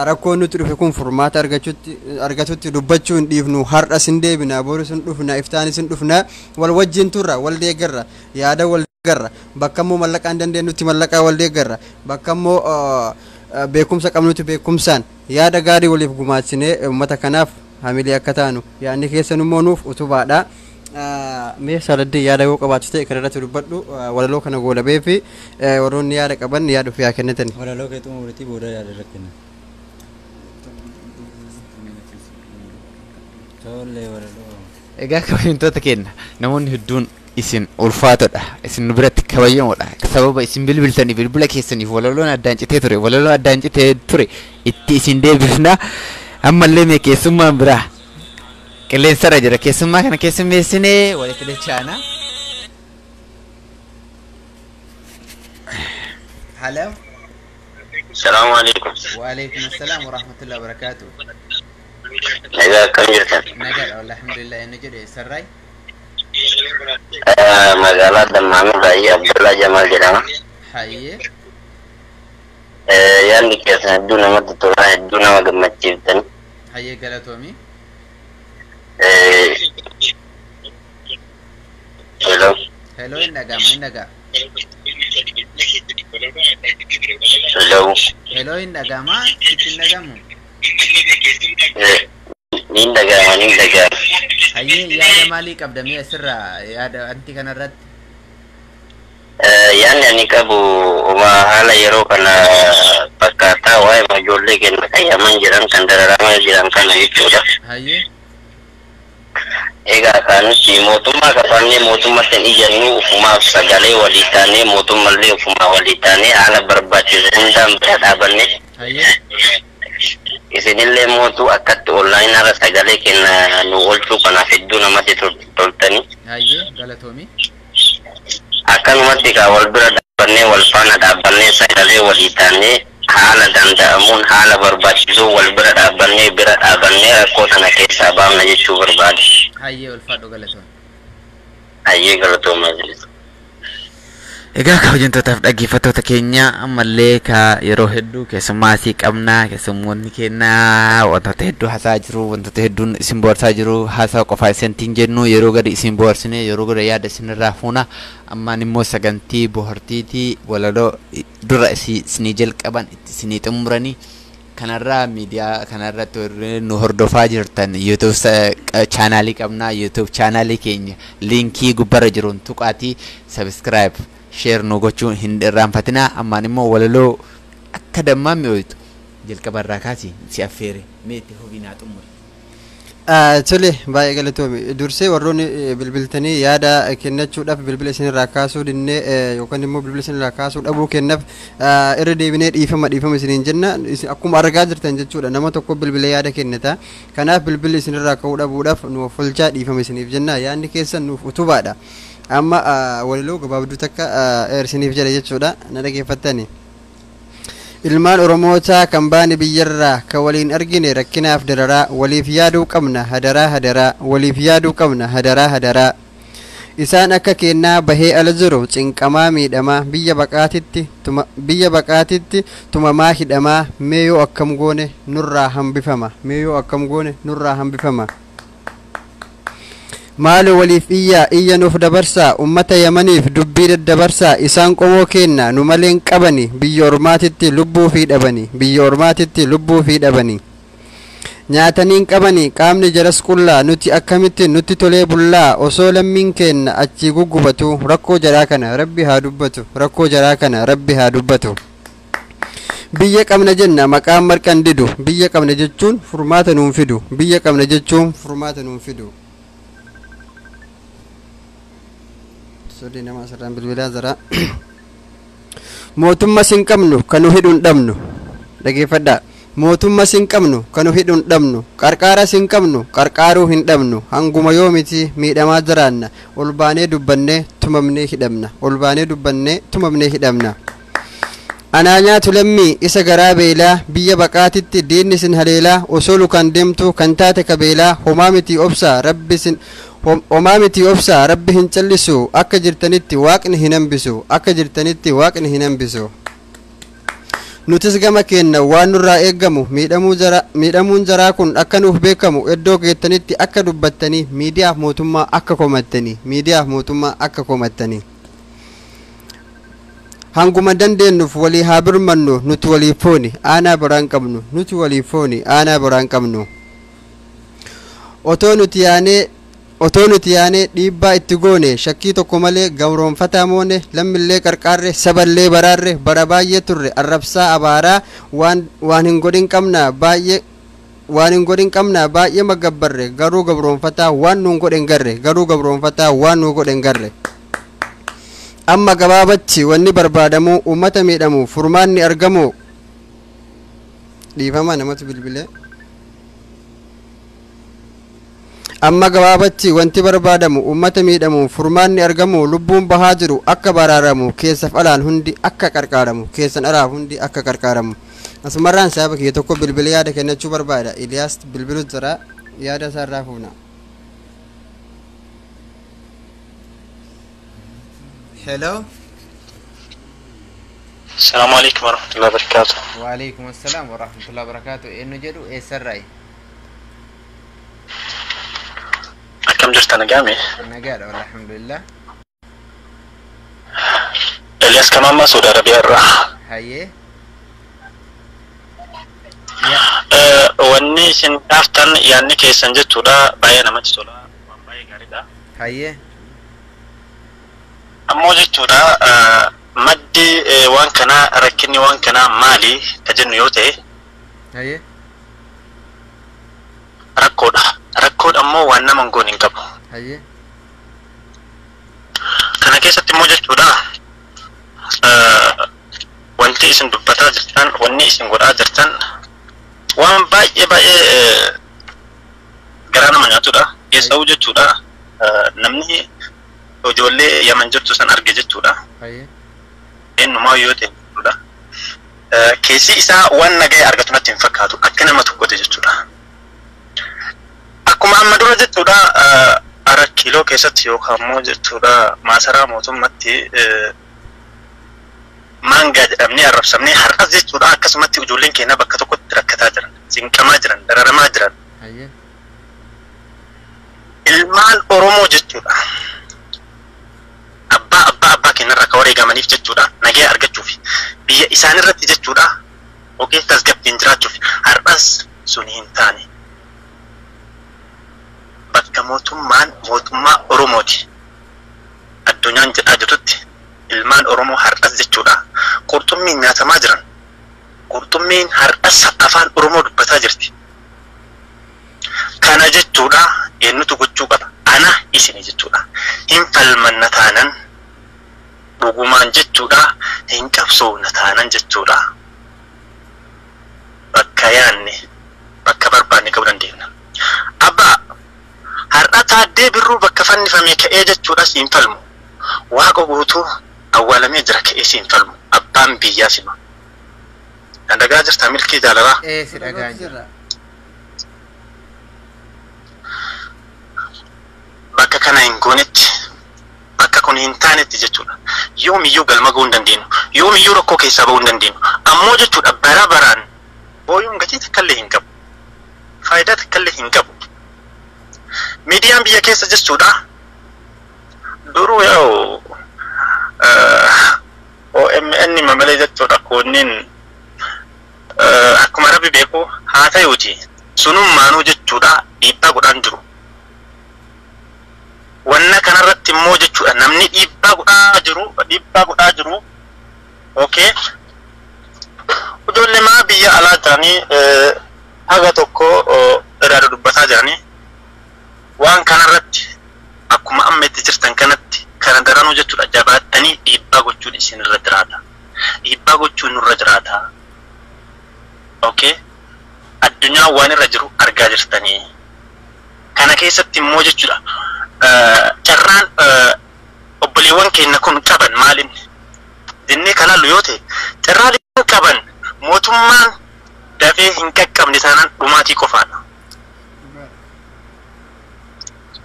C: rakkoon nutti dhufe kun furmaata argatutti dubbachuu hin dhiifnu. Har'a sin deebina, boru sin dhufna, iftaan sin dhufna, wal wajjin turra, wal deeggarra, yaada wal deeggarra, bakka immoo mallaqaan dandeenyutti mallaqaa wal deeggarra, bakka immoo beekumsa qabnuti beekumsaan yaada gaarii waliif gumaachinee uummata kanaaf hamilee akka taanu yaadni keessan immoo nuuf utubaadha. Mee Saladdii, yaada yoo qabaatu ta'e kana irratti dubbadhu, walaloo kana goolabee fi warroonni yaada qaban yaada ofii haa kennatan.
D: Walaloo kee xumuriitii booda yaada irra kenna. Tole, walaloo.
B: Egaa kabajamtoota keenya, namoonni hedduun isin ulfaatodha. Isin nu biratti kabajamoodha. Sababa isin bilbiltanii bilbila keessaniif walaloon addaan citee ture. Walaloon addaan citee ture itti isin deebifna. Ammallee mee keessummaan biraa qilleensarra jira. Keessummaa kana keessummeessinee walitti dachaana.
G: Hello.
E: Salaamu alaikum.
G: Waalaikum assalaam wa rahmatullahi wa barakaatuh.
E: Nagaa, akkam jirtan?
G: Nagaadha wallah, alhamdulillah. Inni jedhe sarraay.
E: Magaalaa Dammaamirraa Abdullaa Jamaal jedhama.
G: Hayyee.
E: Yaadni keessan hedduu namatti tola, hedduu nama gammachiiftan.
G: Hayyee, galatoomi.
E: Hello.
G: Hello, hin dhaga'ama, hin dhaga'a.
E: Hello.
G: Hello, hin dhaga'ama, sitti hin dhaga'amu.
E: Niin dhaga'ama, niin dhaga'ama.
G: Hayyee, yaada maalii qabda mee asirraa, yaada anti kanarratti?
E: Yaadni ani qabu haala yeroo kana fakkaataa waa'ee ijoollee keenya kan Yaman jiran, kan dararamaa jiran kana jechuudha.
G: Hayyee.
E: Egaa kanuti mootummaa qabaannee mootummatti hin iyyannu, ufumaaf sagalee walii taanee, mootummallee ufumaa walii taanee, haala barbaachisu hundaan bira dhaabanne
G: Hayyee.
E: isinillee mootuu akkatti online irra sagalee kenna nu oolchuu kanaaf hedduu namatti toltanii.
G: Hayyee, galatoomi.
E: Akkanumatti kaa wal bira dhaabbannee, wal faana dhaabbannee, sagalee walii taanee, haala danda'amuun, haala barbaachisuu wal bira dhaabbannee rakkoo sana keessaa baafna jechuu barbaade.
G: Hayyee, ulfaadhu, galatoomi.
E: Hayyee, galatoomaa.
B: Egaa kabajamtootaaf dhaggeeffattoota keenya, ammallee ka yeroo hedduu keessummaa asii qabna. Keessummoonni keenya wantoota hedduu haasaa jiru, wantoota hedduun isin bohaarsaa jiru. Haasaa qofaa isintiin jennu, yeroo gadi isin bohaarsine, yeroo gadi yaada isinirraa fuuna. Ammaan immoo sagantii bohaartiitii walaloo dura isinii jalqaban itti isinii xumuranii kanarraa miidiyaa kanarratti warreen nu hordofaa jirtan, YouTube channelii qabna. YouTube channelii keenya linkii gubbarra jiruun tuqaatii subscribe, share nu gochuun hin irraanfatinaa. Ammaan immoo walaloo akka dammaa mi'ooytu jalqabarraa kaasi si affeere, meetti hobii naa xumure.
C: Tole, baay'ee galatoomi. Dursee warroonni bilbiltanii yaada kennachuudhaaf bilbila isinirraa kaasuu dinnee yookaan immoo bilbila isinirraa kaasuu dhabuu kennaaf irra deebinee dhiifama dhiifama isiniin jenna. Akkuma argaa jirtan jechuudha, nama tokko bilbilee yaada kennata. Kanaaf bilbilli isinirraa ka'uu dhabuudhaaf nuuf olchaa, dhiifama isiniif jenna. Yaadni keessan nuuf utubaadha. Amma walaloo gabaabduu takka isiniif jedha jechuudha, na dhageeffattani. Ilmaan Oromootaa kan baane biyyarraa, kan waliin argine rakkinaaf dararaa, waliif yaaduu qabna hadaraa hadaraa, waliif yaaduu qabna hadaraa hadaraa. Isaan akka kennaa bahee ala jiru, cinqamaa miidhamaa, biyya baqaatitti tumamaa hidhamaa, mee yoo akkam goone nurraa hambifama, mee yoo akkam goone nurraa hambifama. Maaloo waliif iyyaa, iyya nuuf dabarsaa, ummata Yamaniif dubbii daddabarsaa. Isaan qomoo kenna nu maleen qabani, biyya ormaatitti lubbuu fi dhabani, biyya ormaatitti lubbuu fi dhabani. Nyaataniin qabani, qaamni jaras qullaa, nuti akkamitti nutti tolee bullaa osoo lammiin kenna achii guggubatu? Rakkoo jaraa kana Rabbi haa dubbatu, rakkoo jaraa kana Rabbi haa dubbatu. Biyya qabna jenna, maqaan marqan didu, biyya qabna jechuun furmaata nuun fidu, biyya qabna jechuun furmaata nuun fidu. Sorry, nama asirraan bilbilaa jira. Mootummaa sin qabnu kan nu hidhuun dhabnu. Dhageeffadhaa. Mootummaa sin qabnu kan nu hidhuun dhabnu. Qarqaara sin qabnu qarqaaruu hin dhabnu. Hanguma yoo miti miidhamaa jiraanna. Ol baanee dubbannee tumamnee hidhamna. Ol baanee dubbannee tumamnee hidhamna. Anaa nyaatu lammii isa garaa beelaa, biyya baqaatitti diinni sin haleelaa, osoo lukaan deemtu kan taate kabeelaa. Homaa miti obsaa rabbi sin homaa miti obsaa, rabbi hin callisu, akka jirtanitti waaqni hin hambisu, akka jirtanitti waaqni hin hambisu. Nutis gama keenna waan nurraa eeggamu miidhamuun jaraa kun akka nuuf beekamu iddoo geettanitti akka dubbattanii, miidiyaaf mootummaa akka komattanii, miidiyaaf mootummaa akka komattanii. Hanguma dandeenyuuf walii haa birmannu, nuti waliif fooni aanaa biraan qabnu, nuti waliif fooni aanaa biraan qabnu. Otoo nuti yaanee dhiibbaa itti goone, shakkii tokko malee gabroonfataa moone, lammillee qarqaarre, saballee baraarre. Bara baay'ee turre arrabsaa abaaraa, waan hin godhin qabna baay'ee, waan hin godhin qabna baay'ee magabbarre, garuu gabroonfataa waan nuun godhen garre, garuu gabroonfataa waan nuu godhen garre. Amma gabaabatti wanni barbaadamu uummata miidhamu furmaanni argamu. Dhiifama, namatu bilbilee. Amma gabaabatti wanti barbaadamu uummata miidhamu furmaanni argamu, lubbuun bahaa jiru akka baraaramu, keessaf alaan hundi akka qarqaaramu, keessan alaaf hundi akka qarqaaramu. Asumarraan sababa kiyya tokko bilbilee yaada kennachuu barbaada. Iliyaas bilbilu jira, yaada isaa irraa fuuna.
G: Hello.
F: السلام عليكم ورحمة الله وبركاته.
G: وعليكم السلام ورحمة الله وبركاته. Eenyu jedhu, eessarraayi?
F: Akkam jirtan, nagaame?
G: Nagaadha wal alhamdulillah.
F: Elias Kamammaa, Saudi Arabiyaa irraa.
G: Hayyee.
F: Wanni isin gaaftan yaadni keessan jechuudha baay'ee namatti tola, waan baay'ee gaariidha.
G: Hayyee.
F: Ammoo jechuudha maddi waan kanaa, rakkinni waan kanaa maali ka jennu yoo ta'e,
G: Hayyee.
F: rakkoodha. Rakkoodha ammoo waan nama hin goone hin qabu.
G: Hayyee.
F: Kana keessatti immoo jechuudha wanti isin dubbataa jirtan, wanni isin godhaa jirtan waan baay'ee baay'ee garaa nama nyaatudha. Keessa'uu jechuudha namni ijoollee Yaman jirtu san arge jechuudha.
G: Hayyee.
F: Eenyumaa yoo ta'e jechuudha. Keessi isaa waan nagaya argatu natti hin fakkaatu akka nama tokkooti jechuudha. Akkuma amma dura jechuudha Arat Kiiloo keessatti yookaan immoo jechuudha maasaraa mootummatti maangaa jedhamnee arrabsamnee, har'as jechuudha akkasumatti ijoolleen keenya bakka tokkotti rakkataa jiran, cinqamaa jiran, dararamaa jiran.
G: Hayyee.
F: Ilmaan Oromoo jechuudha. Abbaa keenyarraa akka wareegamaniif jechuudha nagaya argachuuf, biyya isaanirratti jechuudha okee tasgabbiin jiraachuuf, har'as sun hin taane. Bakka mootummaan mootummaa Oromooti addunyaan jedhaa jirtutti ilmaan Oromoo har'as jechuudha qurxummiin nyaatamaa jiran, qurxummiin har'as afaan Oromoo dubbataa jirti. Kana jechuudha eenyutu gochuu qaba? Ana isini jechuudha. Hin falmanna taanan, dhugumaan jechuudha hin qabsoofna taanan jechuudha, bakka yaanne, bakka barbaanne ga'uu dandeenya. Abbaa har'a Taaddee Birruu bakka fannifame ka'ee jechuudha siin falmu. Waaqa Guutuu awwaalamee jira ka'ee siin falmu. Abbaan biyyaa sima. Kan dhagaa jirtaa, Milkii Jaalalaa?
G: Ee, si dhagaa jira.
F: Bakka kana hin goonetti, bakka kun hin taanetti jechuudha, yoomiyyuu galma ga'uu hin dandeenyu, yoomiyyuu rakkoo keessaa ba'uu hin dandeenyu. Ammoo jechuudha bara baraan booyuun gatii takkallee hin qabu, faayidaa takkallee hin qabu. Miidiyaan biyya keessa jechuudha duruu yaa'u OMN malee jechuudha kunniin akkuma rabbi beeku haa ta'uuti sunummaanuu jechuudha dhiibbaa godhaan jiru. Wanna kanarratti immoo jechuudha namni dhiibbaa godhaa jiru okay ijoollee maa biyya alaa jiranii haga tokko irraa dubbataa jiranii waan kanarratti akkuma amma itti jirtan kanatti.
E: Kana daranuu jechuudha jabaattanii dhiibbaa gochuun isin irra jiraata. Dhiibbaa gochuun nurra jiraata. Okay? Addunyaa waan irra jiru argaa jirtanii. Kana keessatti immoo jechuudha carraan obboleewwan keenya kun qaban maal inni jennee kan laallu yoo ta'e, carraan qaban mootummaan dafee hin qaqqabne taanaan dhumaatii qofaadha.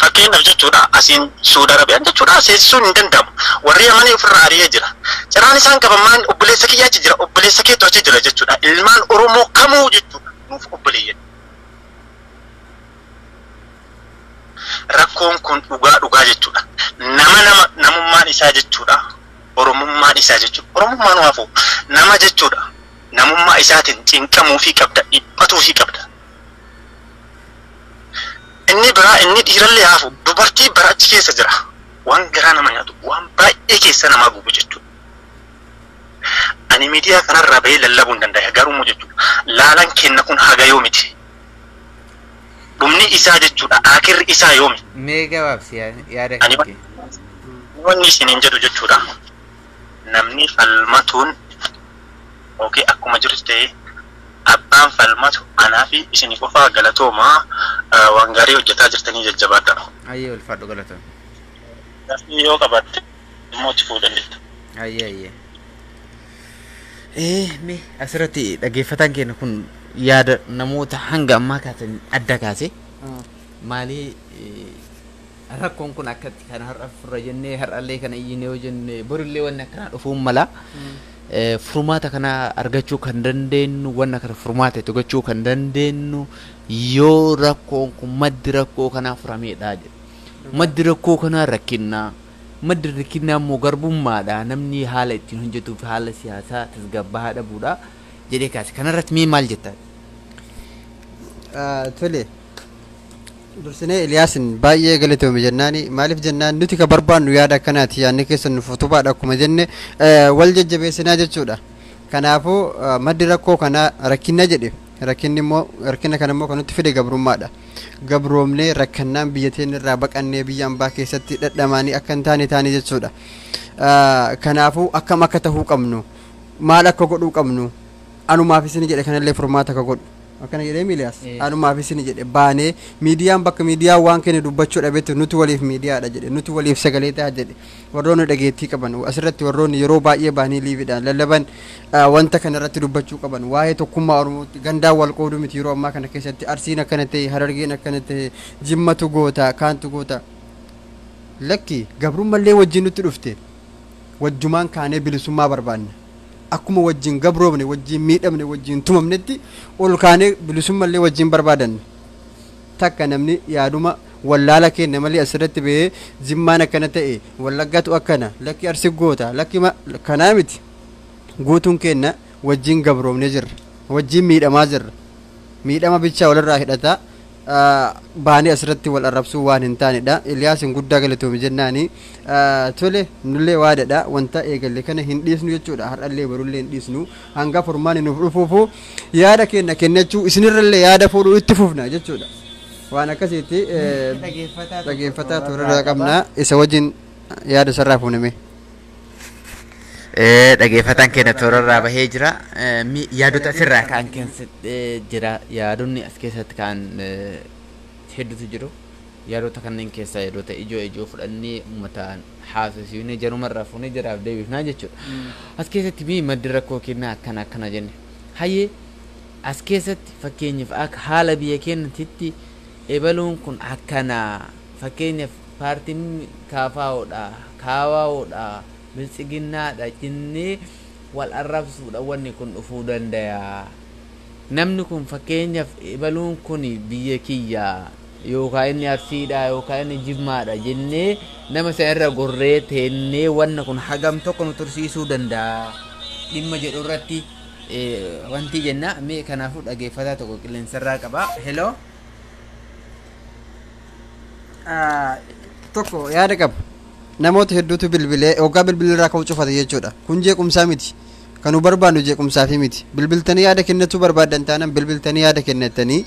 E: Fakkeenyaaf jechuudha asiin Suudi Arabiyaan jechuudha seensisuun hin danda'amu. Warri Yamanii ofirraa ari'ee jira. Carraan isaan qaban maal? Obboleessa kiyya achi jira, obboleessa keetu achi jira jechuudha. Ilmaan Oromoo kamuu jechuudha nuuf obboleeyyan. Rakkoon kun dhugaa dhugaa jechuudha. Nama namummaan isaa jechuudha. Oromummaan isaa jechuudha. Oromummaan waafuu nama jechuudha. Namummaa isaatiin cinqamuufii qabda, dhiphatuufii qabda. Inni biraa inni dhiirallee hafu dubartii bara achi keessa jira. Waan garaa nama nyaatu, waan baay'ee keessa namaa gubu jechuudha. Ani miidiyaa kanarraa bahee lallabuu hin danda'a garuu jechuudha. Laalaan kenna kun haga yoomiti? Dhumni isaa jechuudha, akirri isaa yoomi?
G: Mee gabaabsi yaada kee.
E: Wanni isiniin jedhu jechuudha. Namni falmatuun okay akkuma jiru ta'ee abbaan falmatu anaa fi isinii qofaa galatoomaa, waan gaarii hojjetaa jirtanii jajjabaadha.
G: Ayyee, ulfaadhu, galatoom.
E: Gaaffii yoo qabaatte immoo itti fuudhan dandeetta.
G: Ayyee ayyee. Mee asirratti dhaggeeffataan keenya kun yaada namoota hanga ammaa kaasan adda kaase. Maalii rakkoon kun akkatti kana har'a furra jennee har'allee kana iyyinee yoo jenne borillee wanni akkanaa dhufuun mala. Furmaata kana argachuu kan dandeenyu, wanna kana furmaata itti gochuu kan dandeenyu yoo rakkoon kun maddi rakkoo kanaa furameedha jedha. Maddi rakkoo kanaa rakkinnaa. Maddi rakkinnaa immoo garbummaadha. Namni haala ittiin hojjetuuf haala siyaasaa tasgabbaa'aa dhabuudha jedhee kaase. Kanarratti mee maal jettaa?
C: Tole. Dursinee Iliyaasin baay'ee galatoome jennaani. Maaliif jennaan, nuti ka barbaannu yaada akkanaati, yaadni keessan nuuf utubaadha akkuma jenne wal jajjabeessinaa jechuudha. Kanaafuu maddi rakkoo kanaa rakkina jedhe, rakkinni immoo rakkina kana immoo kan nutti fide gabrummaadha. Gabroomnee rakkannaan biyya teenya irraa baqannee biyya ambaa keessatti dhadhamaanii akka hin taane taane jechuudha. Kanaafuu akkam akka tahuu qabnu, maal akka godhuu qabnu, anumaaf isin jedhe kanallee furmaata akka godhu. Akkana jedhee Miliyaas, anumaaf isin jedhe baanee miidiyaan bakka miidiyaan waan keenya dubbachuu dhabetti nuti waliif miidiyaadha jedhe, nuti waliif sagalee ta'a jedhe. Warroonni dhageettii qaban asirratti, warroonni yeroo baay'ee baanii liiviidhaan lallaban, wanta kana irratti dubbachuu qaban. Waa'ee tokkummaa Oromootti gandaan wal qooduu miti. Yeroo ammaa kana keessatti Arsiin akkana ta'e, Harargeen akkana ta'e, Jimmatu goota, kaantu goota, lakki gabrummallee wajjin nutti dhufte, wajjumaan kaanee bilisummaa barbaanna. Akkuma wajjin gabroomne, wajjin miidhamne, wajjin tumamnetti ol kaanee bilisummallee wajjin barbaadanna. Takka namni yaaduma wallaala kenna malee asirratti bahee Jimmaan akkana ta'e, Wallaggatu akkana, lakki Arsi goota, lakki kanaa miti. Guutuun kenna wajjin gabroomne jirra, wajjin miidhamaa jirra. Miidhama bichaa walirraa hidhata baanee asirratti wal arrabsuu waan hin taanedha. Iliyaasin guddaa galatoomi jennaani. Tole, nullee waadadha, wanta eegalle kana hin dhiisnu jechuudha. Har'allee barullee hin dhiisnu, hanga furmaanni nuuf dhufuufu yaada kenna kennachuu isinirrallee yaada fuudhuu itti fufna jechuudha. Waan akkasiitti dhaggeeffataa toorarraa qabna, isa wajjin yaada isarraa fuuname.
G: Dhaggeeffataan keenya toorarraa bahee jira. Yaadota asirraa ka'an keessa jira. Yaadonni as keessatti ka'an hedduutu jiru. Yaadota kanneen keessaa yaadota ijoo ijoo fudhannee uummataan haasofsiifnee jarumarraa fuunee jaraaf deebifnaa jechuudha. As keessatti mii maddi rakkoo kennaa akkana akkana jenne. Hayyee, as keessatti fakkeenyaaf akka haala biyya keenyatti ebaluun kun akkana, fakkeenyaaf paartiin kaafaa'oodha, kaawaa'oodha, biltsiginnaadha jennee wal arrabsuudha wanni kun dhufuu danda'a. Namni kun fakkeenyaaf ebaluun kun biyya kiyya yookaan inni Arsiidha yookaan inni Jimmaadha jennee nama sana irra gorree teennee wanna kun hagam tokko nu tursiisuu danda'a dhimma jedhu irratti wanti jenna. Mee kanaafuu dhaggeeffataa tokko qilleensarraa qaba. Hello.
C: Tokko yaada qaba. Namoota hedduutu bilbilee hoggaa bilbilirraa ka'uu cufate jechuudha. Kun jeequmsaa miti. Kan nu barbaannu jeequmsaafi miti. Bilbiltanii yaada kennachuu barbaaddan taanaan bilbiltanii yaada kennattanii.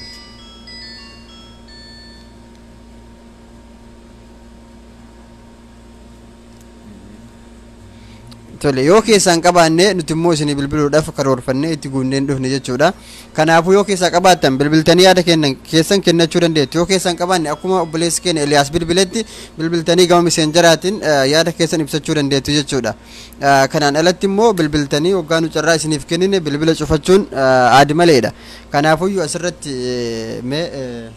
C: Tole, yoo keessaan qabaanne nuti immoo isinii bilbiluudhaaf karoorfannee itti guunneen dhufne jechuudha. Kanaafuu yoo keessaa qabaattan bilbiltanii yaada kennan keessan kennachuu dandeettu. Yoo keessaan qabaanne akkuma obboleessi keenya Eliyaas bilbiletti bilbiltanii gama miseenjaraatiin yaada keessan ibsachuu dandeettu jechuudha. Kanaan alatti immoo bilbiltanii waggaa nu carraa isiniif kennine bilbila cufachuun aadi maleedha. Kanaafuyyuu asirratti mee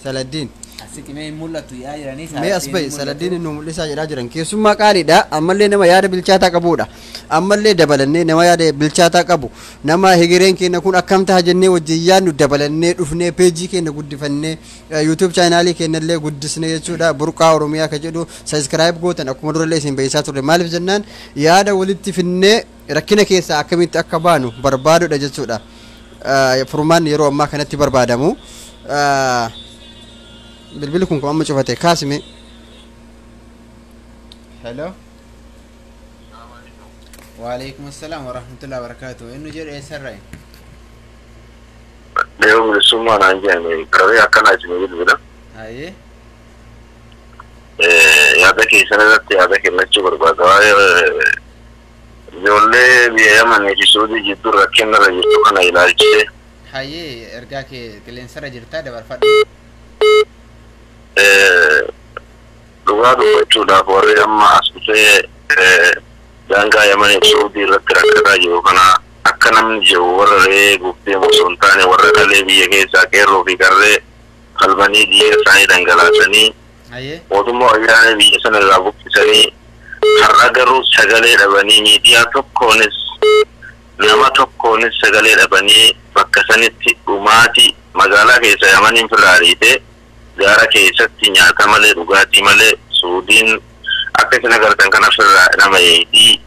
C: Saladdiin.
G: Asiqimee hin mul'atu yaa jiranii.
C: Mee as bahi, Saladdiin nu mul'isaa jedhaa jiran. Keessummaa qaaliidha. Ammallee nama yaada bilchaataa qabudha. Ammallee dabalannee nama yaada bilchaataa qabu, nama hegireen keenya kun akkam ta'a jennee wajjin yaadnu dabalannee dhufnee peejii keenya guddifannee YouTube chaanaalii keenya illee guddisne jechuudha. Burqaa Oromiyaa ka jedhu subscribe gootan akkuma durallee isin beeksisaa turre. Maaliif jennaan yaada walitti finnee rakkina keessaa akkamitti akka baanu barbaadudha jechuudha. Furmaanni yeroo ammaa kanatti barbaadamu. Bilbilli kun amma cufate kaasime.
G: Hello. Waalaikum assalam wa rahmatullahi wa barakatuh. Inni jedhu eessarraa?
E: Deemu bilisummaa naan jedhame qarabee akkanaa isin bilbila.
G: Hayyee.
E: Yaada keessan irratti yaada kennachuu barbaada. Waa'ee ijoollee biyya Yamanii fi Suudii jidduu rakkina irra jirtu kana ilaalchisee.
G: Hayyee, ergaa kee qilleensarra jirtaa dabarfadhu.
E: Dhugaa dubbachuudhaaf warri amma as dhufee daangaa Yamanii fi Suudii irratti rakkataa jiru kana akka namni jiru warra re'ee guuftee osoo hin taane warra kalee biyya keessaa qeerroo fi qarree qalbanii dhiiga isaanii dhangalaasanii mootummaa wayyaanee biyya sana irraa buqqisanii har'a garuu sagalee dhabanii miidiyaa tokkoonis nama tokkoonis sagalee dhabanii bakka sanitti dhumaatii magaalaa keessa Yamaniin firraariitee gaara keessatti nyaata malee dhugaatii malee Suudiin akka isin agartan kana firraa nama eegii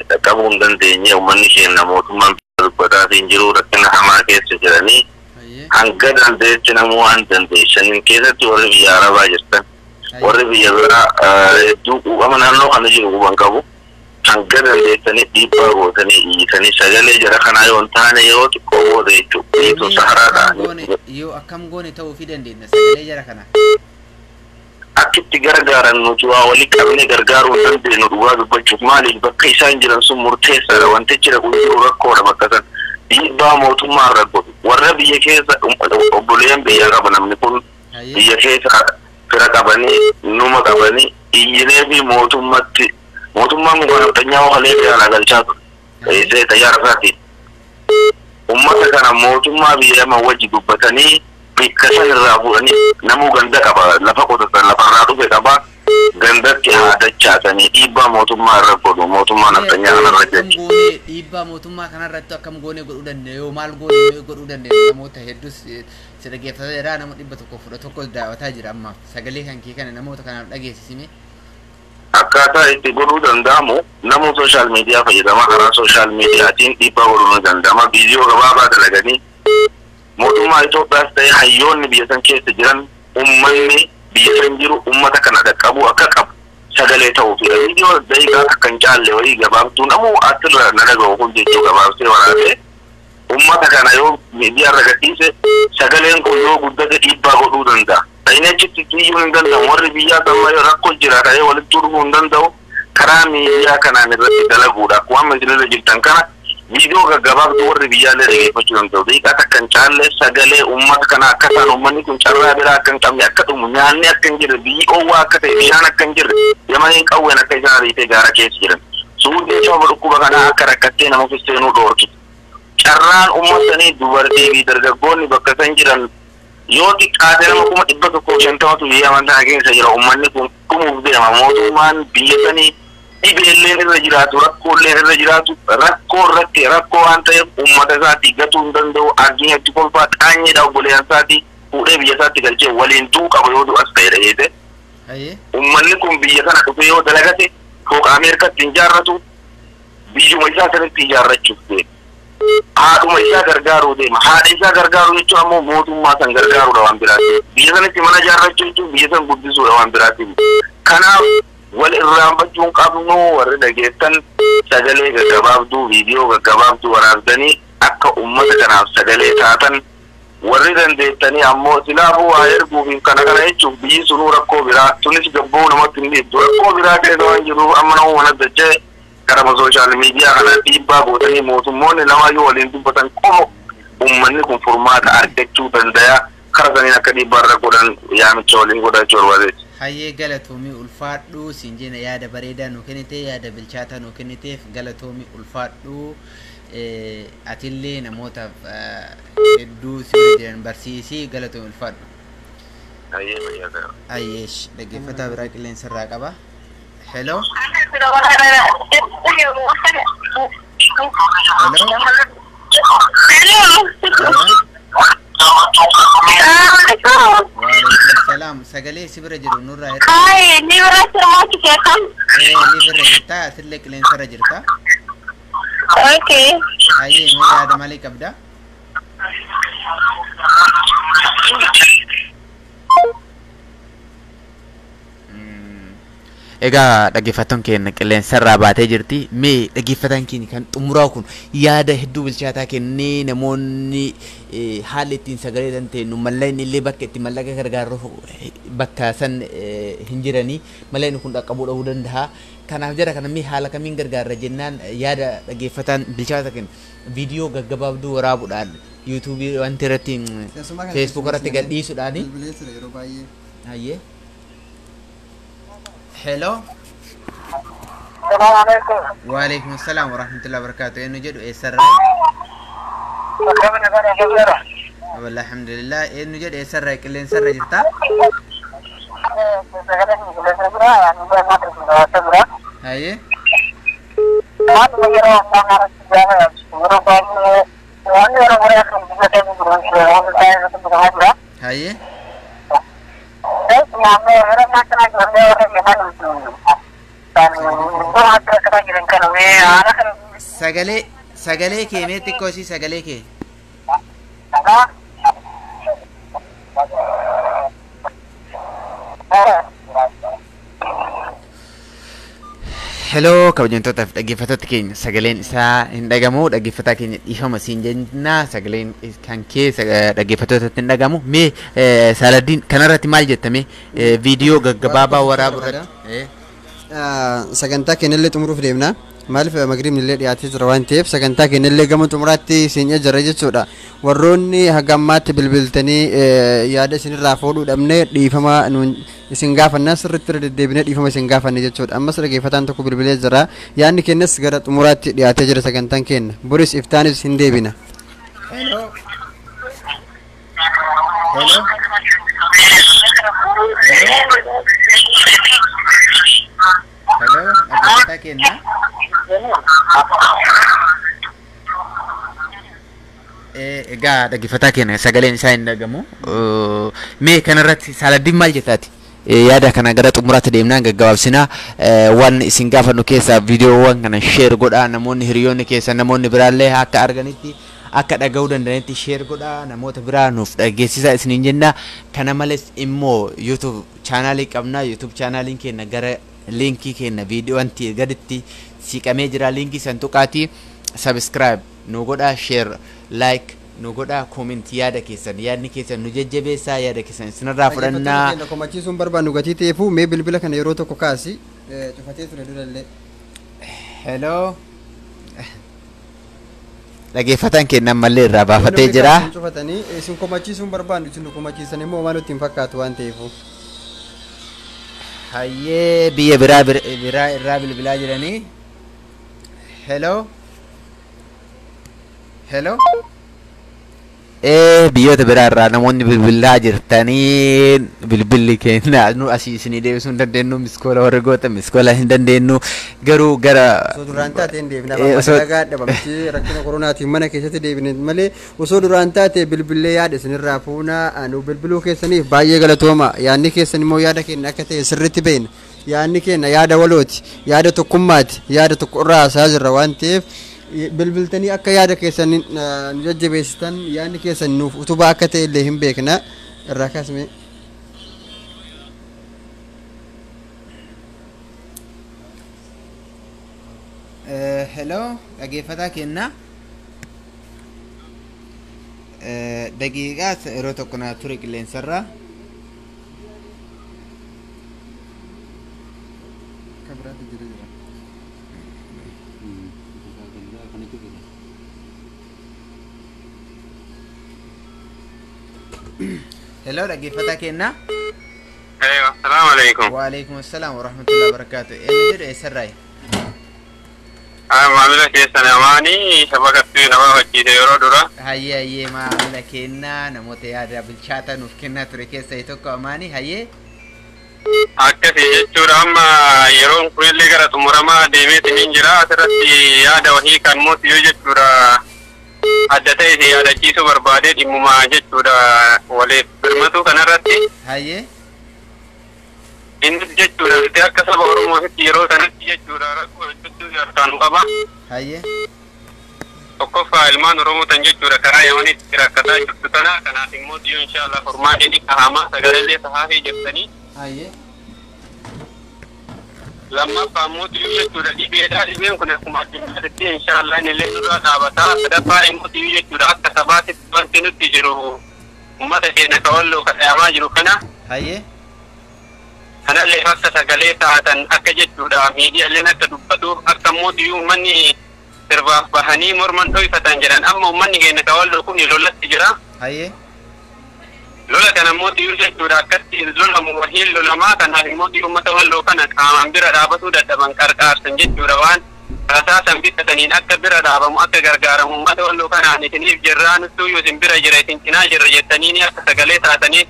E: dhaqqabuu hin dandeenye. Uummanni keenya mootummaan dubbataa hin jiru, rakkina hamaa keessa jiranii hanga dandeetti namuu waan dandeessaniin keessatti warri biyya Arabaa jirtan warri biyya biraa hedduu quuqama naannoo kana jiru quban qabu hanga dandeessanii dhiibbaa gootanii iyyitanii sagalee jara kanaa yoo hin taane yeroo xiqqoo booda jechuudha. Dhiituu saharaadha.
G: Yoo akkam goone ta'uufii dandeenya sagalee jara kana?
E: Akkitti gargaaran nuti waa walii qabnee gargaaruu hin dandeenyu dhugaa dubbachuuf. Maaliif bakka isaan jiran sun murteessaadha. Wantichi dhaqu jiru rakkoodha bakka san. Dhiibbaa mootummaa irra godhu. Warra biyya keessa obboleeyyan biyyaa qaba namni kun biyya keessa fira qabanii numa qabanii iyyinee fi mootummatti mootummaan kun nafxanyaa halee biyyaa galchaa ture. Eessee xayyaara isaatiin. Uummata kana mootummaa biyya Yaman wajji dubbatanii bakka san irraa fuudhanii namuu ganda qaba lafa qotatan lafarraa dhufe qaba gandatti haa dachaasanii dhiibbaa mootummaa irra godhu mootummaa nafxanyaa kanarra jechuudha.
G: Dhiibbaa mootummaa kanarratti akkam goone godhuu dandeenya yoo maal goone godhuu dandeenya? Namoota hedduus si dhaggeeffataa jira, nama 111 daawwataa jira ammaaf. Sagalee kan kee kana namoota kanaaf dhageessisime.
E: Akkaataa itti godhuu danda'amu namuu sooshaal miidiyaa fayyadama. Karaa sooshaal miidiyaatiin dhiibbaa godhuu ni danda'ama. Viidiyoo gabaabaa dalaganii mootummaa Itoophiyaas ta'e hayyoonni biyya san keessa jiran uummanni biyya san jiru uummata kana dhaqqabuu akka qabu sagalee ta'uufidha. Viidiyoo daqiiqaa akka hin caalle wayii gabaabtuu namuu asirra na dhaga'u kun jechuu gabaabsee waraabee uummata kana yoo miidiyaa irra gadhiise sagaleen kun yoo guddate dhiibbaa godhuu danda'a. Inni achitti iyyuu hin danda'amu. Warri biyyaa amma rakkoo jira ta'ee walitti dhufuu hin danda'u. Karaa miidiyaa kanaan irratti dalaguudha. Akkuma amma isinirra jirtan kana viidiyoo gaggabaabtuu warri biyyaallee dhaggeeffachuu danda'u. Daqiiqaa takka hin caalle sagalee uummata kanaa akka isaan uummanni kun carraa biraa akka hin qabne akka dhumu nyaanni akka hin jirre biyyi oowwaa akka ta'e bishaan akka hin jirre Yamaniin qawween akka isaan ariitee gaara keessa jiran. Suudiin sababa dhukkuba kanaa akka rakkattee nama seenuu dhoorkitu. Carraan uummatanii dubartii fi dargaggoonni bakka san jiran yoo xiqqaate nama 150,000 biyya amantaa keessa jira. Uummanni kun dhumuuf deema. Mootummaan biyya sanii dhibeelleen irra jiraatu rakkooleen irra jiraatu rakkoo irratti rakkoo waan ta'eef uummata isaatii gatuu hin danda'u. Addunyaatti kolfaa qaanyeedha obboleeyyan isaatii fuudhee biyya isaatti galchee waliin du'uu qaba yoo du'as ta'e dhageete. Uummanni kun biyya kana dhufee yoo dalagate fooqa Ameerikaatti hin ijaarratu biyyuma isaa sanitti ijaarrachuuf deema. Haadhuma isaa gargaaruu deema. Haadha isaa gargaaruu jechuun ammoo mootummaa san gargaaruudha waan biraati. Biyya sanatti mana ijaarrachuu jechuun biyya san guddisuudha waan biraati. Kanaaf wal irraanfachuu hin qabnu warri dhageessan sagalee gaggabaabduu viidiyoo gaggabaabduu waraabdanii akka uummata kanaaf sagalee taatan warri dandeettanii ammoo silaafuu waa erguuf kana kana jechuuf biyyi sunuu rakkoo biraa sunis gabboo namatti hin dhiibdu rakkoo biraa keessa waan jiruuf amma nama mana dachee Karama sooshaal miidiyaa kana dhiibbaa gootanii mootummoonni lamaayyuu waliin dubbatan qofa uummanni kun furmaata argachuu danda'a. Kara saniin akka dhiibbaa irra godhan yaamicha waliin godhachuu barbaadeeti.
G: Hayyee, galatoomii, ulfaadhu siin jenna. Yaada bareedaa nu kennite, yaada bilchaataa nu kenniteef galatoomii, ulfaadhu. Atillee namootaaf hedduu si bira jiran barsiisii. Galatoomii, ulfaadhu.
E: Hayyee, fayyaa ta'e.
G: Ayyeesh, dhaggeeffataa biraa qilleensa irraa qaba. Hello. Hello. Hello. Waalaikum salaam. Sagalee si bira jiru nurraa hir'isa.
H: Hi, ni bira sirmaa.
G: Ni bira jirta, atillee qilleensa irra jirta.
H: Okay.
G: Hayyee, mee yaada maalii qabda? Egaa dhaggeeffattoon keenya qilleensarraa baatee jirti. Mee dhaggeeffataan keenya kan xumuraa kun yaada hedduu bilchaataa kennee, namoonni haalli ittiin sagalee dandeenyu, mallaqni illee bakka itti mallaqa gargaaru bakka san hin jiranii, mallaqni kun dhaqqabuu dhabuu danda'a. Kanaaf jara kana mee haala kamiin gargaarra jennaan, yaada dhaggeeffataan bilchaataa kenna viidiyoo gaggabaabduu waraabuudhaan yuutuubii wanti irratti, feesbuuk irratti gadhiisuudhaani.
C: Bilbilee ture yeroo baay'ee.
G: Hayyee. Hello.
E: Salaamu alaikum.
G: Waalaikum salaam wa rahmatullahi wa barakatuh. Eenyu jedhu, eessarraa?
E: Akkamiin gara gara.
G: Wallah, alhamdulillah. Eenyu jedhu, eessarraa, qilleensarra jirta?
E: Sagalee qilleensa jira, ani bira jira.
G: Hayyee.
E: Maaluma yeroo ammaa kanatti gaafa yeroo baay'ee wanni yeroo baay'ee kan biyya keessa jiru wanti baay'ee irratti beekamaa jira.
G: Hayyee.
E: Naannoo yeroo ammaa kana ijoollee warra Yemen kan iddoo adda akkanaa jiran kana mee haala kana.
G: Sagalee kee mee xiqqoo isii sagalee kee. Hello, kabajamtootaaf dhaggeeffattoota keenya, sagaleen isaa hin dhagamu. Dhaggeeffataa keenya, dhiifama siin jenna, sagaleen kan kee dhaggeeffattootatti hin dhagamu. Mee Saaladdiin, kanarratti maal jettame, viidiyoo gaggabaabaa waraabuu irratti?
C: Sagantaa keenyallee xumuruuf deemna. Maaliif, magriibni illee dhiyaatee jira waan ta'eef, sagantaa keenyallee gama xumuraatti seenyee jira jechuudha. Warroonni haga ammaatti bilbiltanii yaada isinirraa fuudhuu dhabne, dhiifama nuun isin gaafannaa, sirriitti irra deddeebinee dhiifama isin gaafanne jechuudha. Ammas dhaggeeffataan tokko bilbilee jira. Yaadni keenyas gara xumuraatti dhiyaatee jira sagantaan keenya. Boris iftaanis hin deebina.
G: Hello. Hello. Hello, dhaggeeffataa keenya. Egaa dhaggeeffataa keenya sagaleen isaa hin dhagamu. Mee kanarratti Saaladdiin maal jettaati? Yaada kana gara xumuraatti deemnaan gaggabaabsinaa. Waan isin gaafannu keessaa viidiyoowwan kana share godhaa, namoonni hiriyoonni keessa, namoonni biraallee akka arganitti, akka dhaga'uu danda'anitti share godhaa, namoota biraa nuuf dhageessisaa isiniin jenna. Kana malees immoo YouTube chaanaalii qabna. YouTube chaanaaliin keenya gara liinkii keenya viidiyoo wanti gaditti siqamee jira. Liinkii san tuqaatii subscribe nu godhaa, share, like nu godhaa, comment, yaada keessan, yaadni keessan nu jajjabeessaa, yaada keessan isinirraa fudhannaa.
C: Keenya komachiisuun barbaannu gatii ta'eefu, mee bilbila kana yeroo tokko kaasi, cufatee ture durallee.
G: Hello. Dhaggeeffataan keenya ammallee irraa baafatee jira.
C: Isin cufatanii isin komachiisuun barbaannu, isin nu komachiisan immoo waan nutti hin fakkaatu waan ta'eefu.
G: Hayyee, biyya biraa biraa irraa bilbilaa jiranii. Hello. Hello. Biyyoota biraa irraa namoonni bilbilaa jirtanii, bilbilli keenya nu asii isinii deebisuu hin dandeenyu, miskoola warri goota miskoola hin dandeenyu, garuu gara
C: Osoo duraan taate hin deebina. Dhagaa dhabamti rakkina koronaatiin mana keessatti deebine malee, osoo duraan taate bilbillee yaada isinirraa fuuna. Nu bilbiluu keessaniif baay'ee galatooma. Yaadni keessan immoo yaada keenya akka ta'e sirriitti beekna. Yaadni keenya yaada walooti, yaada tokkummaati, yaada tokko irraa haasaa jirra waan ta'eef, bilbiltanii akka yaada keessan nu jajjabeessitan, yaadni keessan nuuf utubaa akka ta'e illee hin beekna. Irraa kaasme.
G: Hello, dhaggeeffataa keenya. Daqiiqaa yeroo tokko naa ture qilleensarraa.
C: Akka biraatti jira jira.
G: Hello, dhaggeeffataa keenna.
F: Assalaamu alaikum.
G: Waalaikum assalaam wa rahmatullahi wa barakaatu. Eenyu jedhu eessarraayi?
F: Maamila keessan amaanii saba nama hojjiise yeroo dura.
G: Hayyee hayyee, maamila keenna, namoota yaada bilchaataa nuuf kennaa ture keessaa tokko amaanii, hayyee.
F: Akkasii jechuudha, amma yeroon kunillee gara xumuramaa deemeetiin jira. Asirratti yaada wahii kan mootiyyuu jechuudha adda ta'e si yaadachiisuu barbaadee dhimmuma jechuudha waliif birmatu kanarratti.
G: Hayyee.
F: Innis jechuudha nuti akka saba Oromootitti yeroo sanatti jechuudha rakkoo hedduu harkaan qaba.
G: Hayyee.
F: Tokkoffaa, ilmaan Oromoo tan jechuudha karaa Yamanitti rakkataa jirtu tana. Kanaaf immoo diyyoo inshaallah furmaatni ni kaa'ama, sagalee sahaafii jettanii.
G: Hayyee.
F: Lammaffaa immoo diyyoo jechuudha dhibeedha. Dhibeen kun akkuma addunyaatti inshaallah inni illee nurraa dhaabataa. Sadaffaa immoo diyyoo jechuudha akka sabaatitti wanti nutti jiru uummata keenya ka Walloo ka dhayamaa jiru kana.
G: Hayyee.
F: Kanallee akka sagalee taatan akka jechuudha miidiyaaleen akka dubbatuuf, akka immoo diyyoo uummanni sirbaaf bahanii morman dhoyfatan jedhan. Amma uummanni keenya ka Walloo kun lolatti jira.
G: Hayyee.
F: Lola kana immoo diyyoo jechuudha akkatti lolamu wahiin lolamaa. Kanaaf immoo diyyoo uummata Walloo kana qaamaan bira dhaabatuu dadhaban qarqaarsan jechuudha waan rasaasan bitataniin akka bira dhaabamu, akka gargaaramu uummata Walloo kanaan isiniif jirraa, nuttuyyuu isin bira jira, isin cinaa jirra jettanii akka sagalee taatanii,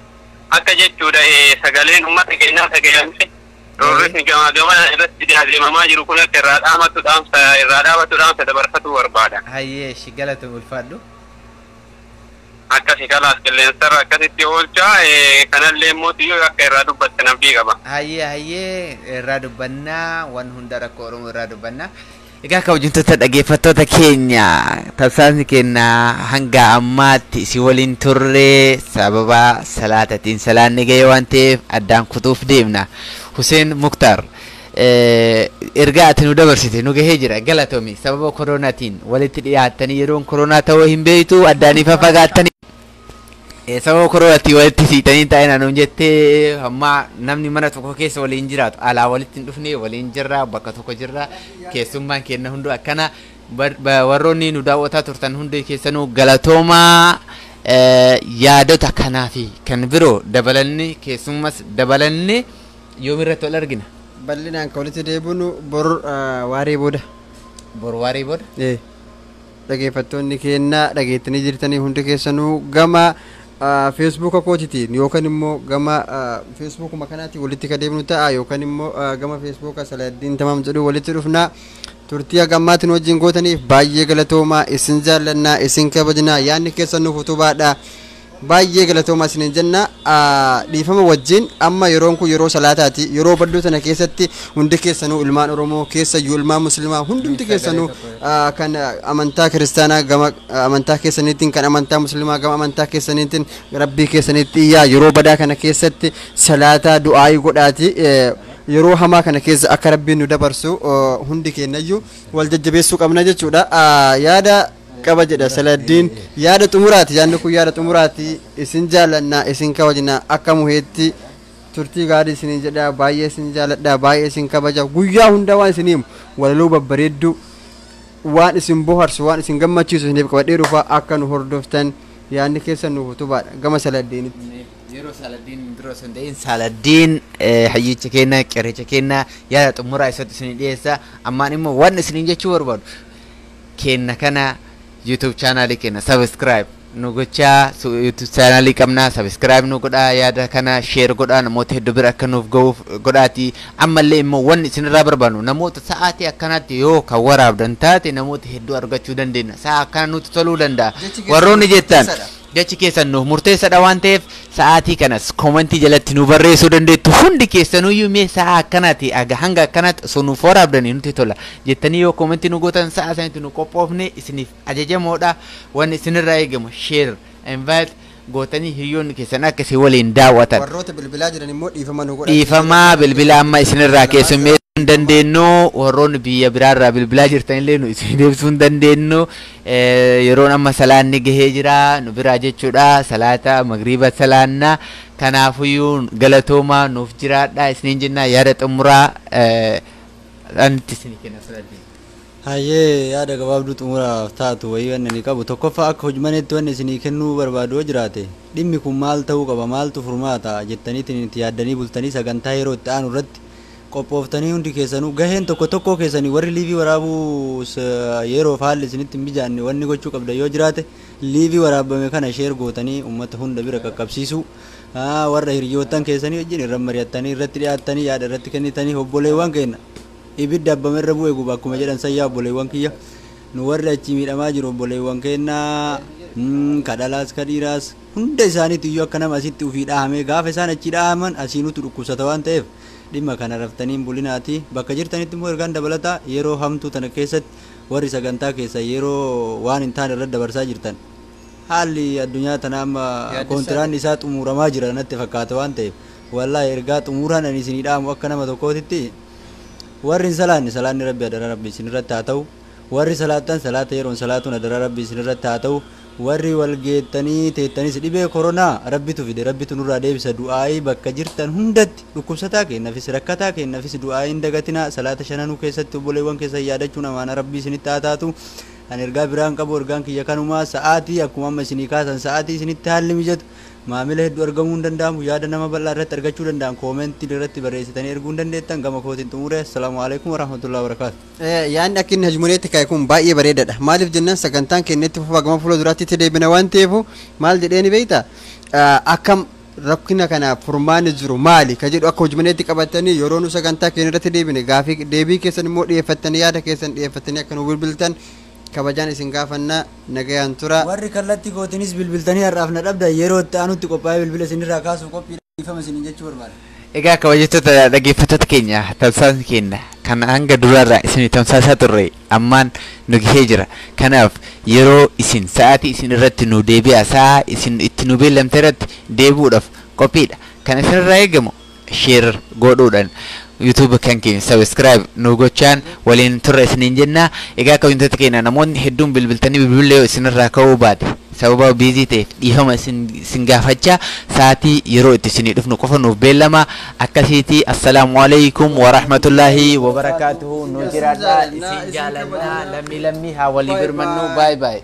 F: akka jechuudha sagaleen uummata keenyaa dhagayamee roorrisni gamaa gamana irratti adeemamaa jiru kun akka irraa dhaamatu dhaamsa irraa dhaabatu dhaamsa dabarfatuu barbaada.
G: Hayyee, shi galata, ulfaadhu.
F: Akkasi kalaas qilleensarra akkasitti oolchaa. Kanallee immoo xiyyoo akka irraa dubbattan abdii qaba.
G: Hayyee hayyee, irraa dubbannaa, waan hunda rakkoo Oromoo irraa dubbannaa.
B: Egaa kabajamtoota dhaggeeffattoota keenya, tamsaasni keenya hanga ammaatti isin waliin turre sababa salaatatiin salaanni ga'e waan ta'eef addaan kutuuf deemna. Hussein Muktar, ergaa ati nu dabarsite nu gahee jira, galatoomi. Sababa koronaatiin walitti dhiyaattanii, yeroon koronaa ta'uu hin beektu, addaanii faffagaattanii sababa koronaatiin walitti siitanii taa'in anuun jettee, hamma namni mana tokko keessa waliin jiraatu alaa walitti hin dhufne, waliin jirra, bakka tokko jirra. Keessummaan keenya hunduu akkana. Warroonni nu daawwataa turtan hundi keessanuu galatoomaa. Yaadota kanaa fi kan biroo dabalanni, keessummas dabalanni, yoomirratti wal argina?
C: Bal'inaan kan walitti deebinu bor waaree booda.
G: Bor waaree booda.
C: Dhaggeeffattoonni keenya dhageettanii jirtanii, hundi keessanuu gama Feesbuuka kootitiin yookaan immoo gama Feesbuukuma kanaatiin walitti ka deebinu ta'a, yookaan immoo gama Feesbuuka Salaaddiin Tamaam jedhu walitti dhufna. Turtii haga ammaatiin wajjin gootaniif baay'ee galatoomaa. Isin jaallannaa, isin kabajnaa, yaadni keessan nuuf utubaadha. Baay'ee galatoomaa isiniin jenna. Dhiifama wajjin, amma yeroon kun yeroo salaataati. Yeroo badduu tana keessatti hundi keessanuu ilmaan Oromoo, keessayyuu ilmaan Muslimaa, hundumti keessanuu kan amantaa Kiristaanaa gama amantaa keessaniitiin, kan amantaa Muslimaa gama amantaa keessaniitiin Rabbii keessaniitti iyyaa. Yeroo badaa kana keessatti salaataa du'aayii godhaati. Yeroo hamaa kana keessa akka Rabbiin nu dabarsu hundi keenyayyuu wal jajjabeessuu qabna jechuudha. Yaada qaba jedha Saladdiin, yaada xumuraati. Yaadni kun yaada xumuraati. Isin jaallannaa, isin kabajnaa, akka muheetti turtii gaarii isiniin jedha. Baay'ee isin jaalladha, baay'ee isin kabaja. Guyyaa hunda waan isin himu, walaloo babbareedduu, waan isin bohaarsu, waan isin gammachiisu isiniif qabadhee dhufa. Akka nu hordoftan, yaadni keessan nuuf utubaadha. Gama Saladdiinitti.
B: Yeroo Saladdiin dura osoo hin ta'in, Saladdiin hayyicha keenya, qeerricha keenya, yaada xumuraa isatti isinii dhiyeessa. Ammaan immoo waan isiniin jechuu barbaadu, kenna kana YouTube chaanaalii keenya subscribe nu gochaa. YouTube chaanaalii qabnaa, subscribe nu godhaa, yaada kana share godhaa, namoota hedduu bira akka nuuf ga'uuf godhaati. Ammallee immoo wanni isinirraa barbaannu, namoota sa'aatii akkanaatti yoo kan waraabdan taate namoota hedduu argachuu dandeenya, sa'a akkana nutti toluu danda'a warroonni jettan, jechi keessan nuuf murteessadha waan ta'eef sa'aatii kanas koomentii jalatti nu barreessuu dandeettu. Hundi keessanuyyuu mee sa'a akkanaati aga hanga akkanaatti osoo nuuf waraabdanii nutti tola jettanii yoo koomentii nu gootan, sa'a sanitti nu qophoofne isiniif ajajamoodha. Wanni isinirraa eegamu share, invite gootanii hiriyoonni keessan akka isin waliin daawwatan.
C: Warroota bilbilaa jiran immoo dhiifama nu godha.
B: Dhiifamaa, bilbila amma isinirraa keessummeessuu hin dandeenyu. Warroonni biyya biraarraa bilbilaa jirtanillee nu isin deebisuu hin dandeenyu. Yeroon amma salaanni gahee jira nu biraa jechuudha, salaata magriiba salaannaa. Kanaafuyyuu galatoomaa, nuuf jiraadha isiniin jenna. Yaada xumuraa anti isinii kenna, Saladdiin.
D: Hayyee, yaada gabaabduu xumuraaf taatu wayii wanni ani qabu tokkoffaa akka hojmaneetti wanni isinii kennuu barbaadu yoo jiraate, dhimmi kun maal ta'uu qaba, maaltu furmaata jettaniitiin itti yaaddanii bultanii sagantaa yeroo itti aanu irratti qophooftanii hundi keessanuu gaheen tokko tokkoo keessanii warri live waraabuu yeroof haalli isinitti hin mijaanne wanni gochuu qabda yoo jiraate live waraabame kana share gootanii uummata hunda bira qaqqabsiisuu, warra hiriyoottan keessanii wajjin irra mari'attanii irratti dhiyaattanii yaada irratti kennitanii. Obboleewwan keenya, ibidda abbame irra bu'e guba akkuma jedhan sayyaa, obboleewwan kiyya, nu warri achi miidhamaa jiru obboleewwan keenya kadhalaas kadhiiraas hunda isaaniitu iyyuu akka nama asitti ufii dhahamee gaafa isaan achi dhahaman asiinutu dhukkubsata waan ta'eef dhimma kana raftanii hin bulinaati. Bakka jirtanitti immoo ergaan dabalataa yeroo hamtuu tana keessatti warri sagantaa keessa yeroo waan hin taane irratti dabarsaa jirtan, haalli addunyaa tana amma kontiraanni isaa xumuramaa jira natti fakkaata waan ta'eef, wallaahi ergaa xumuraan ani isinii dhaamu akka nama tokkootitti, warri hin salaanne salaanni rabbi adaraa rabbi isin irratti haa ta'u, warri salaattan salaata yeroon salaatuun adaraa rabbi isin irratti haa ta'u, warri wal geettanii teettanis dhibee koronaa rabbitu fide, rabbitu nurraa deebisa, du'aayii bakka jirtan hundatti dhukkubsataa kennafis rakkataa kennafis du'aayii hin dagatinaa. Salaata shananuu keessatti obboleewwan keessan yaadachuun amaana rabbii isinitti haa taatu. Ani ergaa biraan qabu, ergaan kiyya kanumaa. Sa'aatii akkuma amma isinii kaasan sa'aatii isinitti haalli mijatu maamila hedduu argamuu hin danda'amu, yaada nama bal'aa irratti argachuu danda'an comment irratti barreessitanii erguu hin dandeettan. Gama kootiin xumure. Assalaamu alaikum warahmatullahi wabarakaatu.
C: Yaadni akka inni hajmuneetti ka'e kun baay'ee bareedaadha. Maaliif jennaan, sagantaan keenyatti fufaa gama fuula duraatti itti deebina waan ta'eef, maal jedheeni beekta, akkam rakkina kanaaf furmaanni jiru maali ka jedhu akka hojmaneetti qabatanii yeroo nu sagantaa keenya irratti deebine gaafii deebii keessan immoo dhiyeeffattanii, yaada keessan dhiyeeffattanii akka nu bilbiltan kabajaan isin gaafannaa. Nagayaan tura.
D: Warri kallattii kootinis bilbiltanii har'aaf na dhabda, yeroo itti aanutti qophaa'ee bilbila isinirraa kaasuuf qophii dhiifama isiniin jechuu barbaada.
B: Egaa kabajattoota dhaggeeffattoota keenya, tamsaasni keenya kan hanga duraarraa isin tamsaasaa turre ammaan nu gahee jira. Kanaaf yeroo isin sa'aatii isin irratti nu deebi'a, sa'a isin itti nu beellamte irratti deebi'uudhaaf qophiidha. Kan isinirraa eegamu share godhuudhaan YouTube kan keenya subscribe nu gochaan waliin turre isiniin jenna. Egaa kabajattoota keenya, namoonni hedduun bilbiltanii bilbillee isinirraa ka'uu baate sababa busy ta'eef dhiifama isin gaafachaa, sa'aatii yeroo itti isinii dhufnu qofa nuuf beellama akkasiiti. Assalaamu alaikum warahmatullaahi wabarakaatuhu. Nu jiraadhaa, isin jaalannaa. Lammii lammii haa walii birmannu. Bye bye.